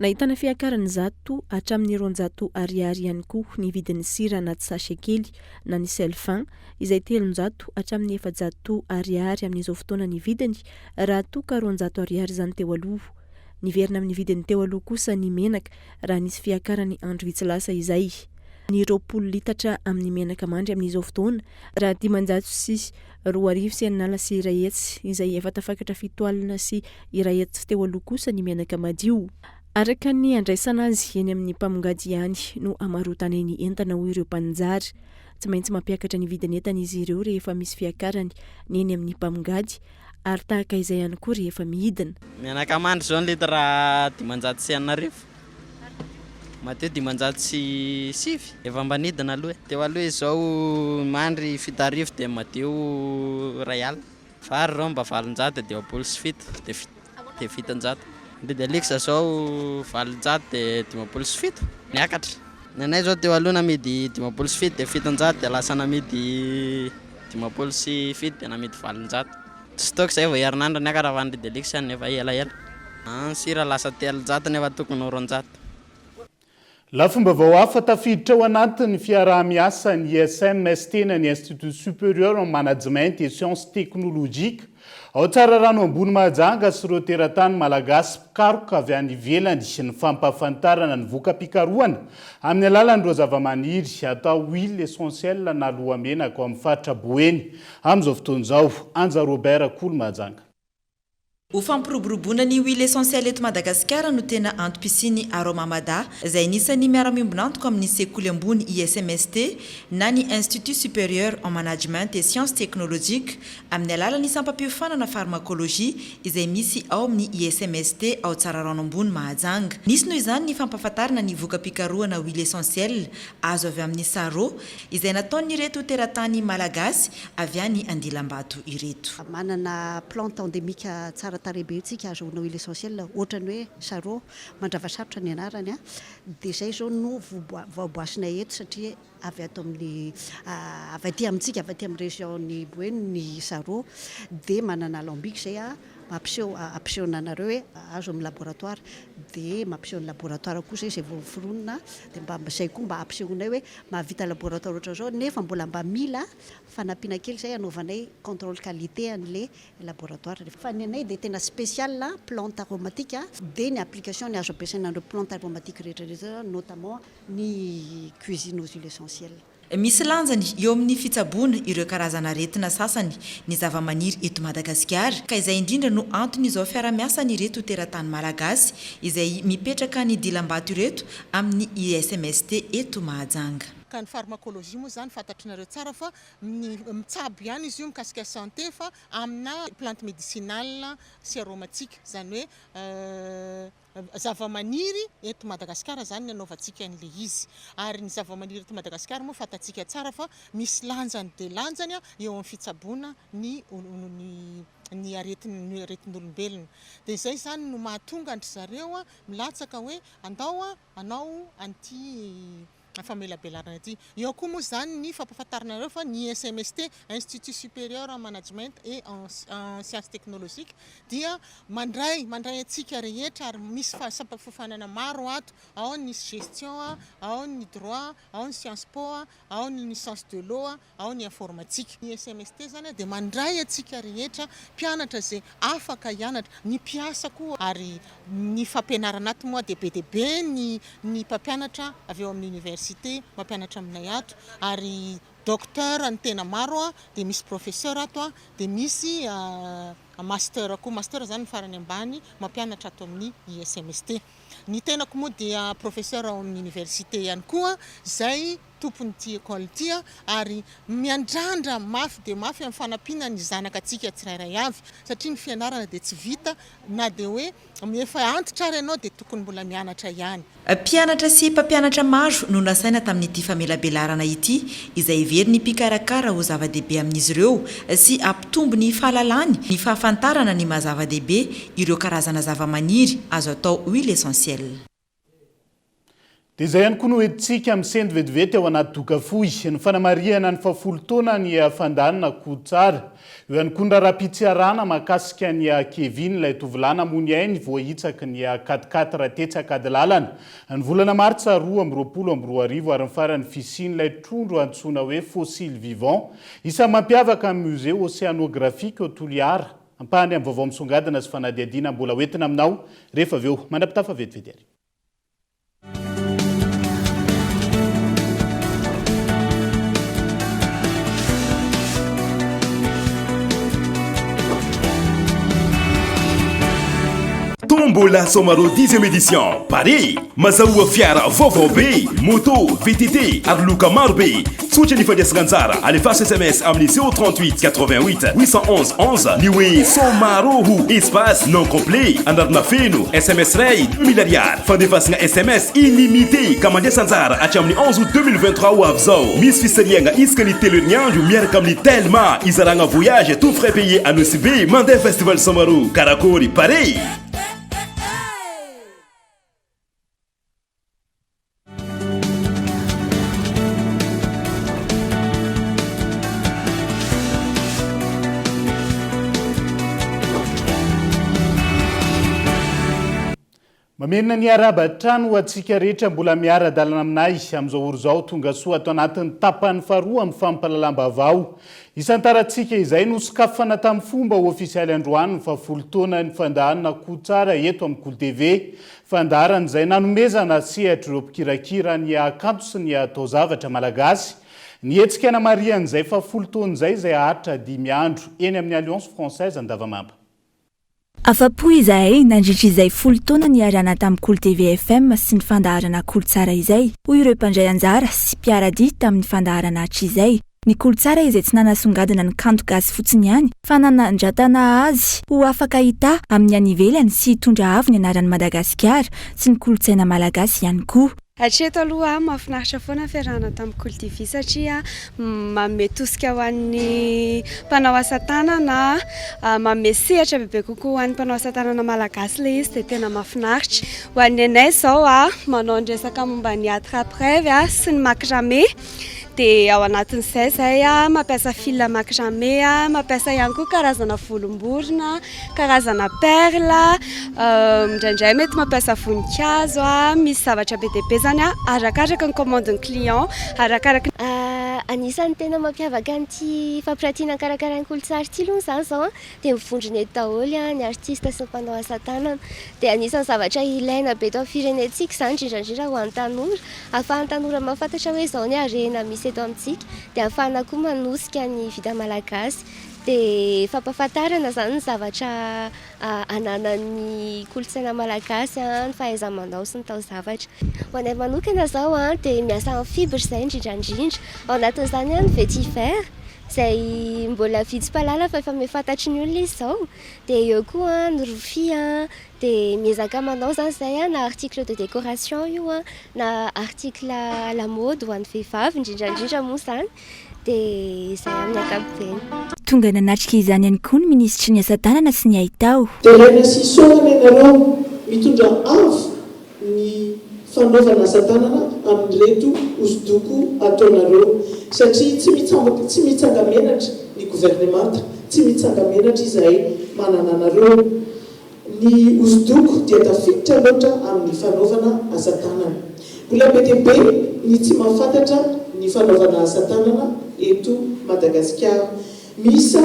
Nahitana fiakarany 100 hatramin'ny 200 ariary ihany koa ny vidin'ny sira anaty sachet kely na ny sel fin izay 300 hatramin'ny 400 ariary amin'izao fotoana ny vidiny raha toa ka 200 ariary izany teo aloha. Niverina amin'ny vidiny teo aloha kosa ny menaka raha nisy fiakarany andro vitsy lasa izay. Ny 20 litatra amin'ny menaka mandry amin'izao fotoana raha 105 160 izay efa tafakatra 170 teo aloha kosa ny menaka madio. Araka ny andraisana azy eny amin'ny mpamongady ihany no hamarotanay ny entana hoy ireo mpaninjara. Tsy maintsy mampiakatra ny vidin'entana izy ireo rehefa misy fiakarany ny eny amin'ny mpamongady ary tahaka izay ihany koa rehefa mihidina. Menaka mandry izao ny litre 6500. Madio 509. Efa mba nidina aloha e. Teo aloha izy izao mandry 7000 dia madio 1000. Vary ireo mba 857 dia dia 700. Riz de luxe izao 857 57. Niakatra. Ny anay izao teo aloha namidy 57 dia 700 dia lasa namidy 57 dia namidy 800. Stock zay vao herinandro niakatra fa ny riz de luxe efa elaela. Ny sira lasa 300 nefa tokony ho 200. Lafim-baovao hafa, tafiditra ao anatin'ny fiaraha-miasan'ny ISMST na ny Institut Supérieur en Management et Sciences Technologiques ao Tsararano Ambony Mahajanga sy ireo teratany Malagasy mpikaroka avy any ivelany ny fampahafantarana ny voka-pikarohana amin'ny alalan'ireo zavamaniry atao huile essentielle na lohamenaka ao amin'ny faritra Boeny amin'izao fotoana izao. Anja Robert Kolo Mahajanga. Ho fampiroboroboana ny huile essentielle eto Madagasikara no tena antom-pisian'ny Aroma Mada, izay anisan'ny miara-miombon'antoka amin'ny sekoly ambony ISMST na ny Institut Supérieur en Management et Sciences Technologiques amin'ny alalan'ny sampam-piofanana Pharmacologie izay misy ao amin'ny ISMST ao Tsararano Ambony Mahajanga. Nisy noho izany ny fampahafantarana ny voka-pikarohana huile essentielle azo avy amin'ny Saro izay nataon'ireto teratany malagasy avy any Andilambato ireto. Manana plante endémique tsara tarehy be tsika azahoana huile essentielle ohatrany hoe sarô, mandravasarotra ny anarany a, dia izay izao no voaboasinay eto satria avy ato amin'ny avy aty amintsika avy aty amin'ny région ny Boeny ny sarô dia manana alambic izay a mampiseho ampisehona anareo hoe azo amin'ny laboratoire dia mampiseho ny laboratoire koa izay izay vao foronina dia mba izay koa mba ampisehoanay hoe mahavita laboratoire ohatran'izao nefa mbola mba mila fanampiana kely izay hanaovanay contrôle qualité an'le laboratoire. Fa ny anay dia tena spécial plante aromatique dia ny application ny azo ampiasaina an'ireo plante aromatique rehetra rehetra notamment ny cuisine aux huiles essentielles. Misy lanjany eo amin'ny fitsaboana ireo karazana aretina sasany ny zavamaniry eto Madagasikara ka izay indrindra no anton'izao fiarahamiasan'ireto teratany malagasy izay mipetraka any Dilambato ireto amin'ny ISMST eto Mahajanga. Ka ny pharmacologie moa izany fantatrinareo tsara fa ny mitsabo ihany izy io mikasika santé fa amina plante médicinale sy aromatique izany hoe Zavamaniry eto Madagasikara izany ny anaovantsika an'ilay izy. Ary ny zavamaniry eto Madagasikara moa fantatsika tsara fa misy lanjany dia lanjany eo amin'ny fitsaboana ny ny aretin'ny aretin'olombelona. Dia izay izany no mahatonga an-dry zareo milatsaka hoe andao hanao an'ity famelabelarana ity. Eo koa moa izany ny fampahafantarana anareo fa ny ISMST, Institut Supérieur en Management et en Sciences Technologiques, dia mandray mandray antsika rehetra ary misy sampam-piofanana maro ato, ao ny gestion, ao ny droit, ao ny sciences po, ao ny sciences de l'eau, ao ny informatique. Ny SMST izany dia mandray antsika rehetra mpianatra izay afaka hianatra, ny mpiasa koa ary ny fampianarana ato moa dia be dia be ny ny mpampianatra avy eo amin'ny université mampianatra aminay ato ary docteur ny tena maro dia misy professeur ato dia misy master koa, master izany ny farany ambany mampianatra ato amin'ny ISMST. Ny tenako moa dia professeur ao amin'ny université ihany koa izay tompon'ity école ity ary miandrandra mafy dia mafy amin'ny fanampiana ny zanakatsika tsirairay avy satria ny fianarana dia tsy vita na dia hoe efa antitra ary ianao dia tokony mbola mianatra ihany. Mpianatra sy mpampianatra maro no nasaina tamin'ity famelabelarana ity izay heverin'ny mpikarakara ho zava-dehibe amin'izy ireo sy hampitombo ny fahalalany ny fahafantarana ny maha zava-dehibe ireo karazana zavamaniry azo atao huile essentielle. Dia izay ihany koa no entintsika misento vetivety ao anaty doka fohy, ny fanamarihana ny fahafolo taona ny fandanina Kotsara. Eo ihany koa ny raharaham-pitsiarana mahakasika an'i Kevin, ilay tovolahy namoy ny ainy voahitsaky ny quatre-quatre tetsy Ankadilalana, ny volana martsa 2022 ary ny farany fisian'ilay trondro antsoina hoe fossile vivant, isan'ny mampiavaka ny Musée Océanographique ao Toliara. Ampahany amin'ny vaovao misongadina sy fanadihadiana mbola hoentina aminao rehefa avy eo. Mandra-pitafa vetivety ary. Tombola Somaro dixième édition Paris Mazahoa fiara vaovao be, moto, VTT ary loka maro be. Tsotra ny fandraisana anjara, alefaso sms amin'ny 038 88 811 11 ny hoe Somaro ho espace nom complet, anarana feno, sms iray 2000 ariary. Fandefasana sms illimité ka mandraisa anjara hatramin'ny 11 août 2023 ho avy izao. Misy fisarihana isaka ny telo herinandro miaraka amin'ny Telma, izaragna voyage tout frais payé à Nosy Be mandeha festival Somaro. Karakôry, pare! Mamerina ny arahaba hatrany ho antsika rehetra mbola miara-dalana aminay amin'izao ora izao. Tonga soa ato anatin'ny tapany faharoa amin'ny fampahalalam-baovao isantarantsika izay nosokafana tamin'ny fomba ofisialy androany ny fahafolo taonan'ny fandaharana Kolo Tsara eto amin'ny Kolo TV. Fandaharana izay nanomezana sehatra ireo mpikirakira ny hakanto sy ny taozavatra malagasy. Ny hetsika namarihan'izay fahafolo taona izay izay haharitra dimy andro eny amin'ny Alliance Française Andavamamba. Afa-po izahay nandritra izay folo taona niarahana tamin'ny Kolo TV FM sy ny fandaharana Kolo Tsara izay, hoy ireo mpandray anjara sy mpiara-dia tamin'ny fandaharana hatrizay. Ny Kolo Tsara izay tsy nanasongadina ny kanto gasy fotsiny ihany fa nanandratana azy ho afaka hitaha amin'ny any ivelany sy hitondra avo ny anaran'i Madagasikara sy ny kolontsaina malagasy ihany koa. Hatreto aloha mahafinaritra foana ny fiarahana tamin'ny Kolo TV satria manome tosika ho an'ny mpanao asa tanana, manome sehatra bebe kokoa ho an'ny mpanao asa tanana malagasy ilay izy dia tena mahafinaritra. Ho an'ny anay izao manao ny resaka momba ny attrape-rêve sy ny macramé. Dia ao anatin'izay izahay mampiasa fil macramé, mampiasa ihany koa karazana volom-borona, karazana perle, indraindray mety mampiasa voninkazo, misy zavatra be dia be izany arakaraka ny commande-n'ny client, arakaraka ny. Anisan'ny tena mampiavaka an'ity fampiratiana karakarain'ny Kolotsara ity aloha izany izao dia mivondrona eto daholo ny artista sy ny mpanao asa tanana. Dia anisan'ny zavatra ilaina be eto amin'ny firenentsika izany, indrindra indrindra ho an'ny tanora. Ahafahan'ny tanora mahafantatra hoe izao ny harena misy eto amintsika, dia ahafahana koa manosika ny vita malagasy. Dia fampahafantarana izany ny zavatra ananan'ny kolontsaina malagasy, ny fahaiza-manao sy ny taozavatra. Ho anay manokana izao dia miasa amin'ny fibre izahay indrindra indrindra. Ao anatin'izany ny vetiver. Izay mbola vitsy mpahalala fa efa miha-fantatry ny olona izy izao. Dia eo koa ny rofia, dia miezaka manao izany izahay na article de décoration io na article à la mode ho an'ny vehivavy indrindra indrindra moa izany. Dia izay amin'ny ankapobeny. Tonga nanatrika izany ihany koa ny minisitry ny asa tanana sy ny haitao. Deraina sy isaorana ianareo mitondra avo ny fanaovana asa tanana amin'ireto hosodoko ataonareo satria tsy mitsamba tsy mitsanga-menatra ny governemanta, tsy mitsanga-menatra izahay manana anareo. Ny hosodoko dia tafiditra loatra amin'ny fanaovana asa tanana. Mbola be dia be ny tsy mahafantatra ny fanaovana asa tanana eto Madagasikara. Miisa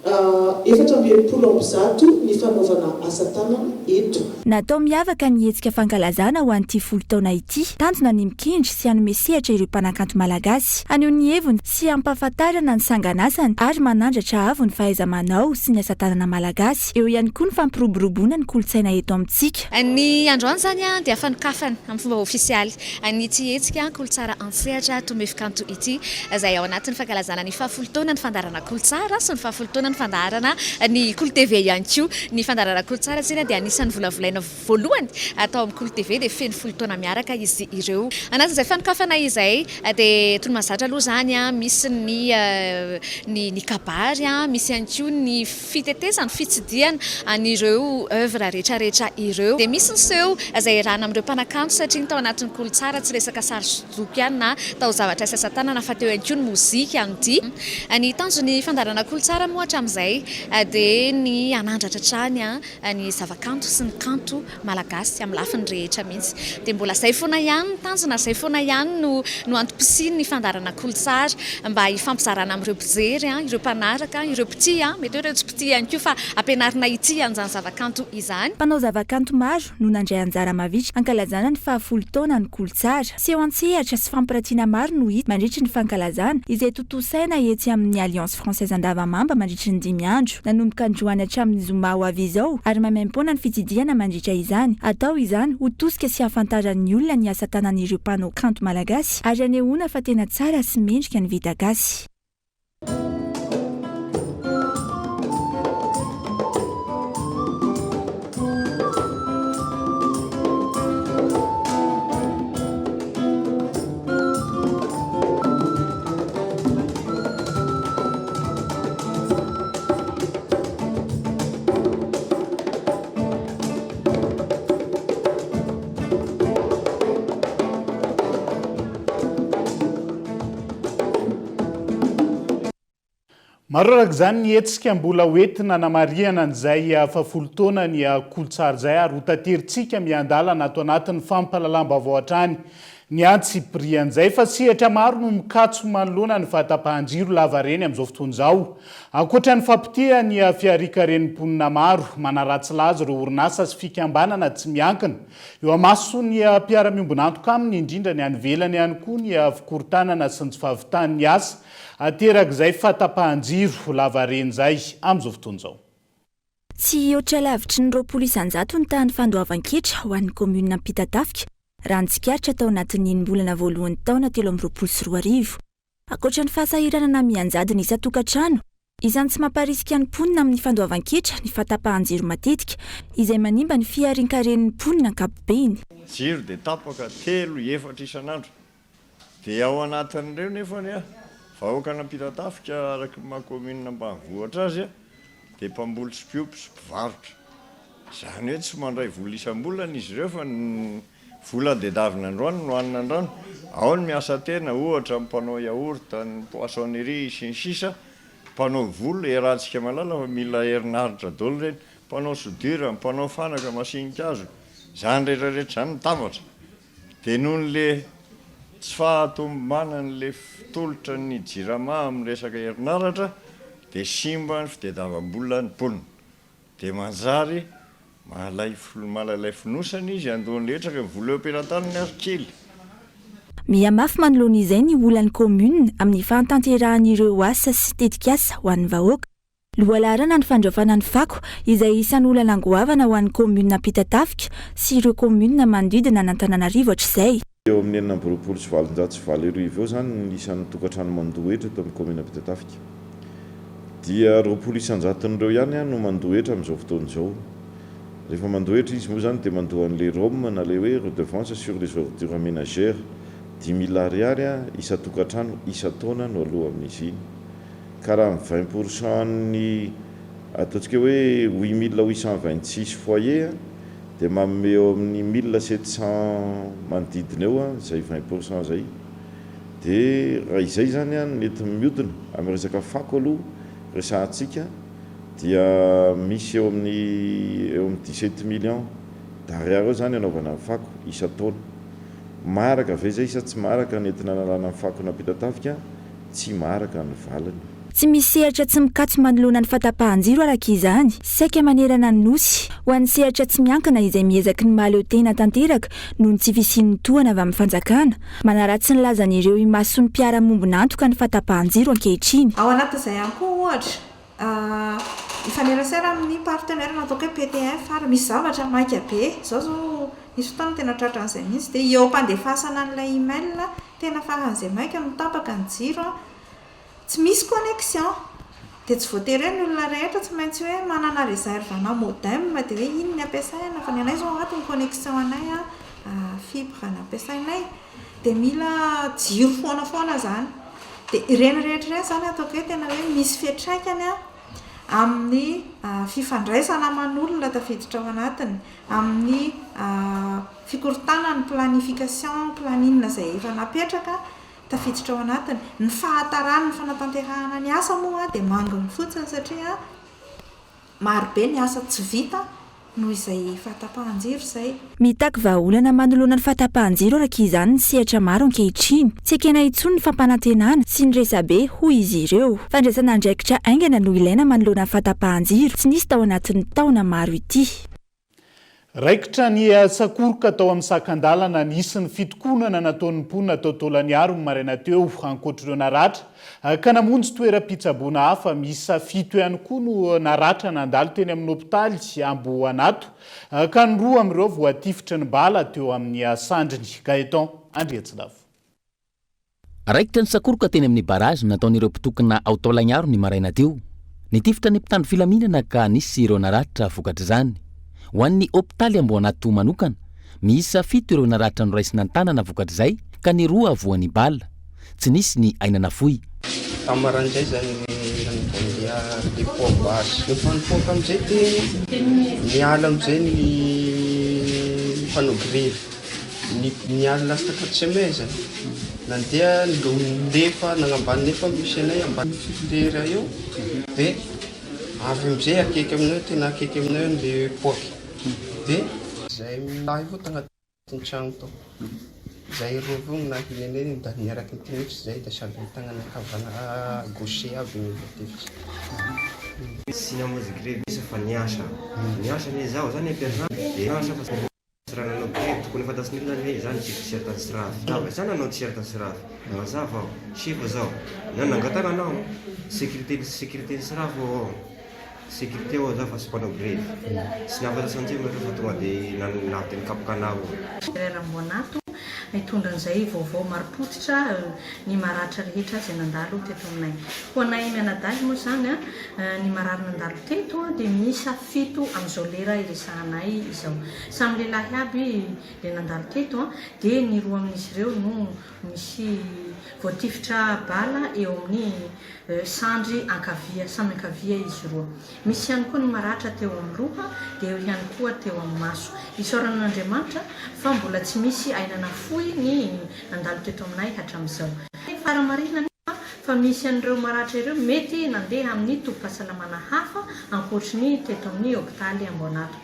164 ny fanaovana asa tanana eto. Natao miavaka ny hetsika fankalazana ho an'ity folo taona ity. Tanjona ny mikendry sy hanome sehatra ireo mpanakanto malagasy, haneho ny heviny sy hampahafantarana ny sanganasany ary manandratra avo ny fahaiza-manao sy ny asa tanana malagasy. Eo ihany koa ny fampiroboroboana ny kolontsaina eto amintsika. Ny androany izany dia fanokafana amin'ny fomba ofisialy an'ity hetsika Kolotsara an-tsehatra Tomefy Kanto ity, izay ao anatin'ny fankalazana ny fahafolo taonan'ny fandaharana Kolotsara sy ny fahafolo taonan'ny fandaharana ny Kolo TV ihany koa. Ny fandaharana Kolotsara tsena dia anisan'ny volavolaina voalohany atao amin'ny Kolo TV dia feno folo taona miaraka izy ireo. Anatin'izay fanokafana izay dia toy ny mahazatra aloha izany, misy ny ny kabary, misy ihany koa ny fitetezana, fitsidihana an'ireo oeuvre rehetra rehetra ireo. Dia misy ny seho izay iarahana amin'ireo mpanakanto satria ny tao anatin'ny Kolotsara tsy resaka sary hosodoko ihany na taozavatra sy asa tanana fa teo ihany koa ny mozika, ny dihy. Ny tanjon'ny fandaharana Kolotsara moa hatramin'izay dia ny hanandratra hatrany ny zavakanto sy ny kanto Malagasy amin'ny lafiny rehetra mihitsy. Dia mbola izay foana ihany ny tanjona, izay foana ihany no no antom-pisian'ny fandaharana Kolotsara, mba hifampizarana amin'ireo mpijery, ireo mpanaraka, ireo mpitia, mety hoe ireo tsy mpitia ihany koa fa ampianarina hitia an'izany zavakanto izany. Mpanao zavakanto maro no nandray anjara mavitrika hankalazana ny fahafolo taonan'ny Kolotsara. Seho an-tsehatra sy fampiratiana maro no hita mandritry ny fankalazana, izay tontosaina etsy amin'ny Alliance Française Andavamamba mandritry ny dimy andro. Nanomboka androany hatramin'ny zoma ho avy izao ary maimaimpoana ny fitsidihana mandritra izany. Atao izany ho tosika sy hahafantaran'ny olona ny asa tanan'ireo mpanao kanto malagasy ary hanehoana fa tena tsara sy mendrika ny vita gasy. Maro araka izany ny hetsika mbola ho entina hanamarihana an'izay fahafolo taona ny Kolotsara izay ary ho taterintsika miandalana ato anatin'ny fampahalalam-baovao hatrany ny antsipirian'izay. Fa sehatra maro no mikatso manoloana ny fahatapahan-jiro lavareny amin'izao fotoana izao. Ankoatra ny fampotehany fiharian-karen'ny mponina maro, manaratsy laza ireo orinasa sy fikambanana tsy miankina eo amason'ny mpiara-miombon'antoka aminy indrindra ny any ivelany ihany koa ny fikorontanana sy ny tsy fahavitan'ny asa Aterak'izay fahatapahan-jiro lavareny izay amin'izao fotoana izao. Tsy hihoatra lavitry ny 20% ny tahan'ny fandoavan-ketra ho an'ny kaominina Ampitatafika, raha ny tsikaritra tao anatin'ny enim-bolana voalohan'ny taona 2023. Ankoatra ny fahasahiranana mianjady ny isan-tokantrano, isan'ny tsy mamparisika ny mponina amin'ny fandoavan-ketra ny fahatapahan-jiro matetika, izay manimba ny fiharian-karen'ny mponina ankapobeny. Jiro dia tapaka telo, efatra isan'andro. Dia ao anatin'ireo nefany a, vahoakan'Ampitatafika araka ny maha commune ambanivohitra azy a, dia mpamboly sy mpiompy sy mpivarotra. Izany hoe tsy mandray vola isam-bolana izy ireo fa ny vola tadiavina androany no hanina andrano. Ao ny miasa tena, ohatra ny mpanao yaourt, ny poissonnerie sy ny sisa, mpanao volo, iarahantsika mahalala fa mila herinaratra daholo ireny, mpanao soudure, mpanao fanaka, masininkazo, izany rehetra rehetra izany mitambatra. Dia noho le tsy fahatomombanan'le tolotra ny jirama amin'ny resaka herinaratra dia simba ny fitediavam-bola ny mponina. Dia manjary malay malailay fonosana izy handoa ny hetra ka ny vola eo am-pelatanany ary kely. Mihamafy manoloana izay ny olan'ny kaominina amin'ny fahatanterahan'ireo asa sy tetikasa ho an'ny vahoaka. Lohalaharana ny fandraofana ny fako, izay isan'ny olana goavana ho an'ny kaominina Ampitatafika sy ireo kaominina manodidina an'Antananarivo hatrizay. Eo amin'ny 1826 eo izany ny isan'ny tokantrano mandoa hetra eto amin'ny kaominina Ampitatafika. Dia 20 isan-jaton'ireo ihany no mandoa hetra amin'izao fotoana izao. Rehefa mandoa hetra izy moa izany dia mandoa an'ilay ROM na ilay hoe redevance sur les ordures ménagères, 5000 ariary isan-tokantrano isan-taona no aloa amin'izy iny. Ka raha ny 20 pour cent an'ny ataontsika hoe 8826 foyers dia manome eo amin'ny 1700 manodidina eo izay 20 pour cent izay. Dia raha izay izany no mety mihodina amin'ny resaka fako aloha resahantsika dia misy eo amin'ny eo amin'ny 17 millions d'ariary eo izany anaovana ny fako isan-taona. Maharaka ve izay sa tsy maharaka ny entina analana ny fako nampitatafika? tsy maharaka ny valiny. Tsy misy sehatra tsy mikatso manoloana ny fahatapahan-jiro araka izany, saika manerana ny Nosy. Ho an'ny sehatra tsy miankina izay miezaky ny mahaleo tena tanteraka noho ny tsy fisian'ny tohana avy amin'ny fanjakana, manaratsy ny lazan'ireo imason'ny mpiara-mombon'antoka ny fahatapahan-jiro ankehitriny. Ao anatin'izay ihany koa ohatra, hifanerasera amin'ny partenaire na ataoko hoe PTF ary misy zavatra maika be, izao izao nisy fotoana tena tratran'izay mihitsy dia eo am-pandefasana an'ilay email Tena faran'izay maika no tapaka ny jiro an! Tsy misy connexion! Dia tsy voatery hoe ny olona rehetra tsy maintsy hoe manana réserve ana modem dia hoe iny ny ampiasaina fa ny anay izao ato ny connexion anay an fibre no ampiasainay dia mila jiro foana foana izany. Dia ireny rehetra ireny izany ataoko hoe tena hoe misy fiantraikany an amin'ny fifandraisana aman'olona tafiditra ao anatiny, amin'ny Fikorontanana ny planification, planning izay efa napetraka, tafiditra ao anatiny. Ny fahataran'ny fanatanterahana ny asa moa dia manginy fotsiny satria marobe ny asa tsy vita noho izay fahatapahan-jiro izay. Mitaky vahaolana manoloana ny fahatapahan-jiro araka izany ny sehatra maro ankehitriny. Tsy ekena intsony ny fampanantenana sy ny resabe, hoy izy ireo. Fandraisana andraikitra haingana no ilaina manoloana ny fahatapahan-jiro tsy nisy tao anatin'ny taona maro ity. Raikitra ny sakoroka tao amin'ny sakan-dalana nisy ny fitokonana nataon'ny mponina tao Taolagnaro ny maraina teo. Ankoatr'ireo naratra ka namonjy toeram-pitsaboana hafa, miisa fito ihany koa no naratra nandalo teny amin'ny hopitaly Ambohanato ka ny roa amin'ireo voatifitry ny bala teo amin'ny sandriny. Gaëtan Andriatsilavo. Raikitra ny sakoroka teny amin'ny barrage nataon'ireo mpitokona ao Taolagnaro ny maraina teo. Nitifitra ny mpitandro filaminana ka nisy ireo naratra vokatr'izany. Ho an'ny hopitaly Amboanato manokana, miisa fito ireo naratra noraisina an-tanana vokatr'izay ka ny roa voan'ny bala. Tsy nisy ny aina nafoy. Tamin'ny maraindray zany nandeha le poa-basy. Rehefa nipoaka amizay de niala amizay ny mpanao grevy. Ny ny alina lasa tafaty chemin zany. Nandeha nilefa nagnambany nefa misy anay ambany lera eo de avy amizay akaiky aminay tena akaiky aminay eo le poaky de zay lahy avao tagnatin'ny tragno tao. Zay roa avao no nahinanay da niaraky nitinitry zay da sady ny tagnanay havana gaucher aby no voatifitry. Tsy namonjy grevy mihitsy fa niasa. Niasa anie zaho, za anie mpiasa de niasa fa tsy raha nanao grevy. Tokony fantatry ny olona anie hoe za nijery t-shirt an'i Tsirafy. Za nanao t-shirt an'i Tsirafy. Mazava aho. Sefo zaho. Na nangataka anao sécurité sécurité Tsirafy ao. Sécurité ao zaho fa tsy mpanao grevy. Tsy nahafantatra an'izay nareo fa tonga de navy de nikapoka anah ao. Ramboanato nitondra an'izay vaovao marim-pototra ny maratra rehetra izay nandalo teto aminay. Ho anay mianadahy moa izany, ny marary nandalo teto dia miisa fito amin'izao lera iresahanay izao. Samy lehilahy aby ilay nandalo teto dia ny roa amin'izy ireo no misy voatifitra bala eo amin'ny sandry ankavia, samy ankavia izy roa. Misy ihany koa ny maratra teo amin'ny loha dia eo ihany koa teo amin'ny maso. Isaorana an'Andriamanitra fa mbola tsy misy aina nafoy ny nandalo teto aminay hatramin'izao. Fahamarinana anefa fa misy an'ireo maratra ireo mety nandeha amin'ny tobim-pahasalamana hafa ankoatry ny teto amin'ny hopitaly Amboanato.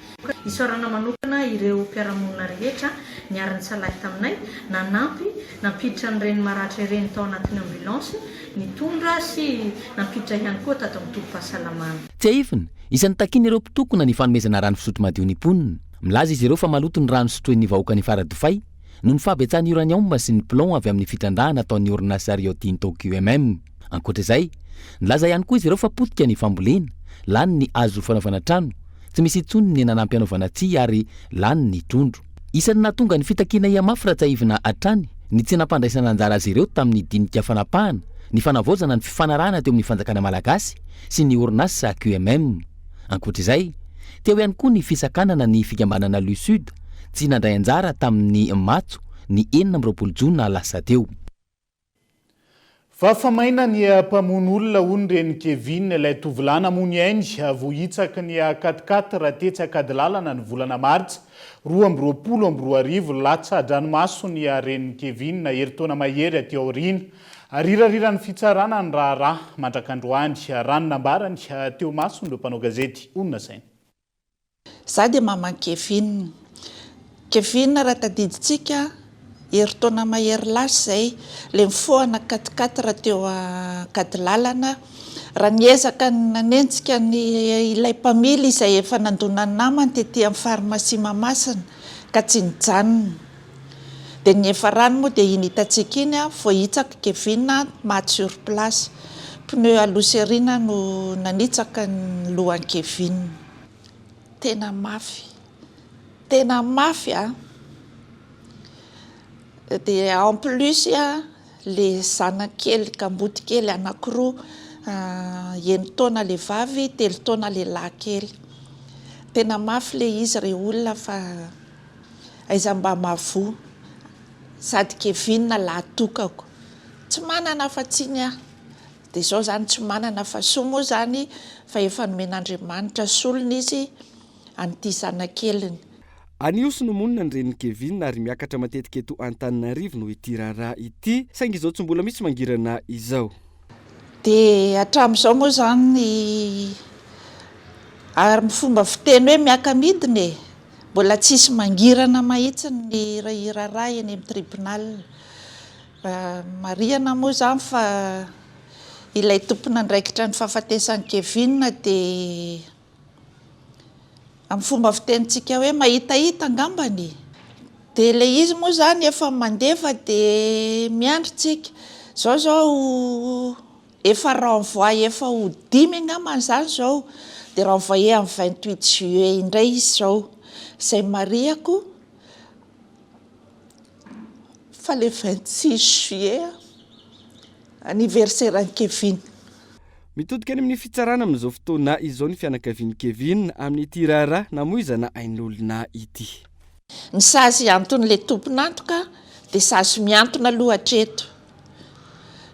Isaorana manokana ireo mpiara-monina rehetra niara-nisalahy taminay, nanampy nampiditra an'ireny maratra ireny tao anatin'ny ambulance, nitondra sy nampiditra ihany koa tato amin'ny tobim-pahasalamana. Tsiahivina, isan'ny takian'ireo mpitokona ny fanomezana rano fisotro madio ny mponina. Milaza izy ireo fa maloto ny rano sotroin'ny vahoakan'i Faradofay noho ny fahabetsahan'ny uranium sy ny plomb avy amin'ny fitrandrahana ataon'ny orinasa Rio Tinto QMM. Ankoatra izay, nilaza ihany koa izy ireo fa potika ny fambolena, lany ny hazo fanaovana trano, tsy misy intsony ny nanampy hanaovana tsihy ary lany ny trondro. Isan'ny nahatonga ny fitakiana hihamafy raha tsiahivina hatrany ny tsy nampandraisana anjara azy ireo tamin'ny dinika fanapahana ny fanavaozana ny fifanarahana teo amin'ny fanjakana malagasy sy ny orinasa QMM. Ankoatra izay, teo ihany koa ny fisakanana ny fikambanana Lusud tsy nandray anjara tamin'ny matso ny 26 jona lasa teo. Vafa maina ny mpamono olona hoy ny renin'i Kevin, ilay tovolahy namono ny ainy voahitsaky ny quat-quatre raha tetsy Ankadilalana ny volana martsa 2022. Latsa-dranomaso ny renin'i Kevin, herintaona mahery aty aoriana. Arirariran'ny fitsarana ny raharaha mandrak'androany, raha ny nambarany teo imason'ireo mpanao gazety. Honina saina. Za dia maman'i Kevin. Kevin raha tadidintsika herintaona mahery lasa izay le nifohana quatre quatre teo Ankadilalana raha niezaka nanenjika ny ilay mpamily izay efa nandona ny namany tety amin'ny pharmacie Mahamasina ka tsy nijanona. Dia ny niafarany moa dia iny hitantsika iny voahitsak'i Kevin maty sur place. Pneu aloha sy aoriana no nanitsaka ny lohan'i Kevin. Tena mafy. Tena mafy a! Dia en plus le zanako kely kamboty kely anakiroa enin-taona le vavy, telo taona le lahy kely. Tena mafy le izy rey olona fa aiza mba mahavoa. Sady Kevin lahy tokako. Tsy manana afa-tsy iny aho. Dia izao izany tsy manana fa soa moa izany fa efa nomen'Andriamanitra solony izy an'ity zanakeliny. Any Ihosy no monina ny renin'i Kevin ary miakatra matetika eto Antananarivo noho ity raharaha ity, saingy izao tsy mbola misy mangirana izao. Dia hatramin'izao moa izany ary ny fomba fiteny hoe miaka-midina e! Mbola tsisy mangirana mahitsy ny raharaha eny amin'ny tribunal. Marihana moa izany fa ilay tompon'andraikitra ny fahafatesan'i Kevin dia amin'ny fomba fitenintsika hoe mahitahita angambany e! Dia ilay izy moa izany efa mandeha fa dia miandry tsika. Izao izao efa renvoi efa ho dimy angambany izany izao, dia renvoyer amin'ny 28 juillet indray izy izao. Izay marihako Fa le 26 juillet anniversaire an'i Kevin. Mitodika any amin'ny fitsarana amin'izao fotoana izao ny fianakavian'i Kevin amin'ity raharaha namoizana ain'olona ity. Ny sazy anton'ilay tompon'antoka dia sazy mihantona aloha hatreto.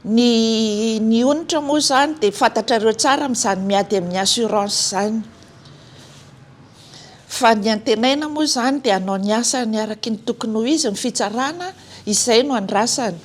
Ny ny onitra moa izany dia fantatrareo tsara amin'izany miady amin'ny assurance izany. Fa ny antenaina moa izany dia hanao ny asany araky ny tokony ho izy ny fitsarana, izay no andrasana.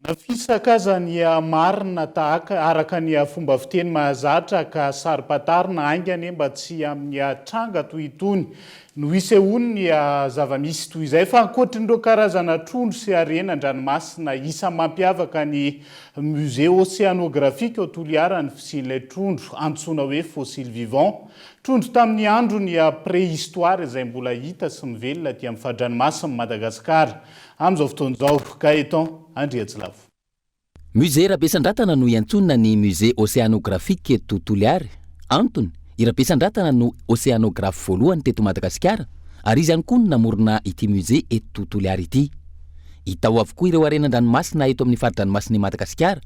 Na fisaka aza ny marina tahaka araka ny fomba fiteny mahazatra ka saro-pantarina hainga anie mba tsy amin'ny tranga toy itony no hisehoan'ny zava-misy toy izay fa ankoatrin'ireo karazana trondro sy harena an-dranomasina isan'ny mampiavaka ny Musée Océanographique ao Toliara ny fisian'ilay trondro antsoina hoe fossile vivant. Trondro tamin'ny andron'ny préhistoire izay mbola hita sy mivelona aty amin'ny fari-dranomasin'i Madagasikara. Amin'izao fotoana izao, Gaëtan Andriatsilavo. Musée Rabesandratana no iantsoana ny Musée Océanographique eto Toliary. Antony, i Rabesandratana no océanographe voalohany teto Madagasikara ary izy ihany koa no namorona ity musée eto Toliary ity. Hita ao avokoa ireo harena an-dranomasina eto amin'ny fari-dranomasin'i Madagasikara,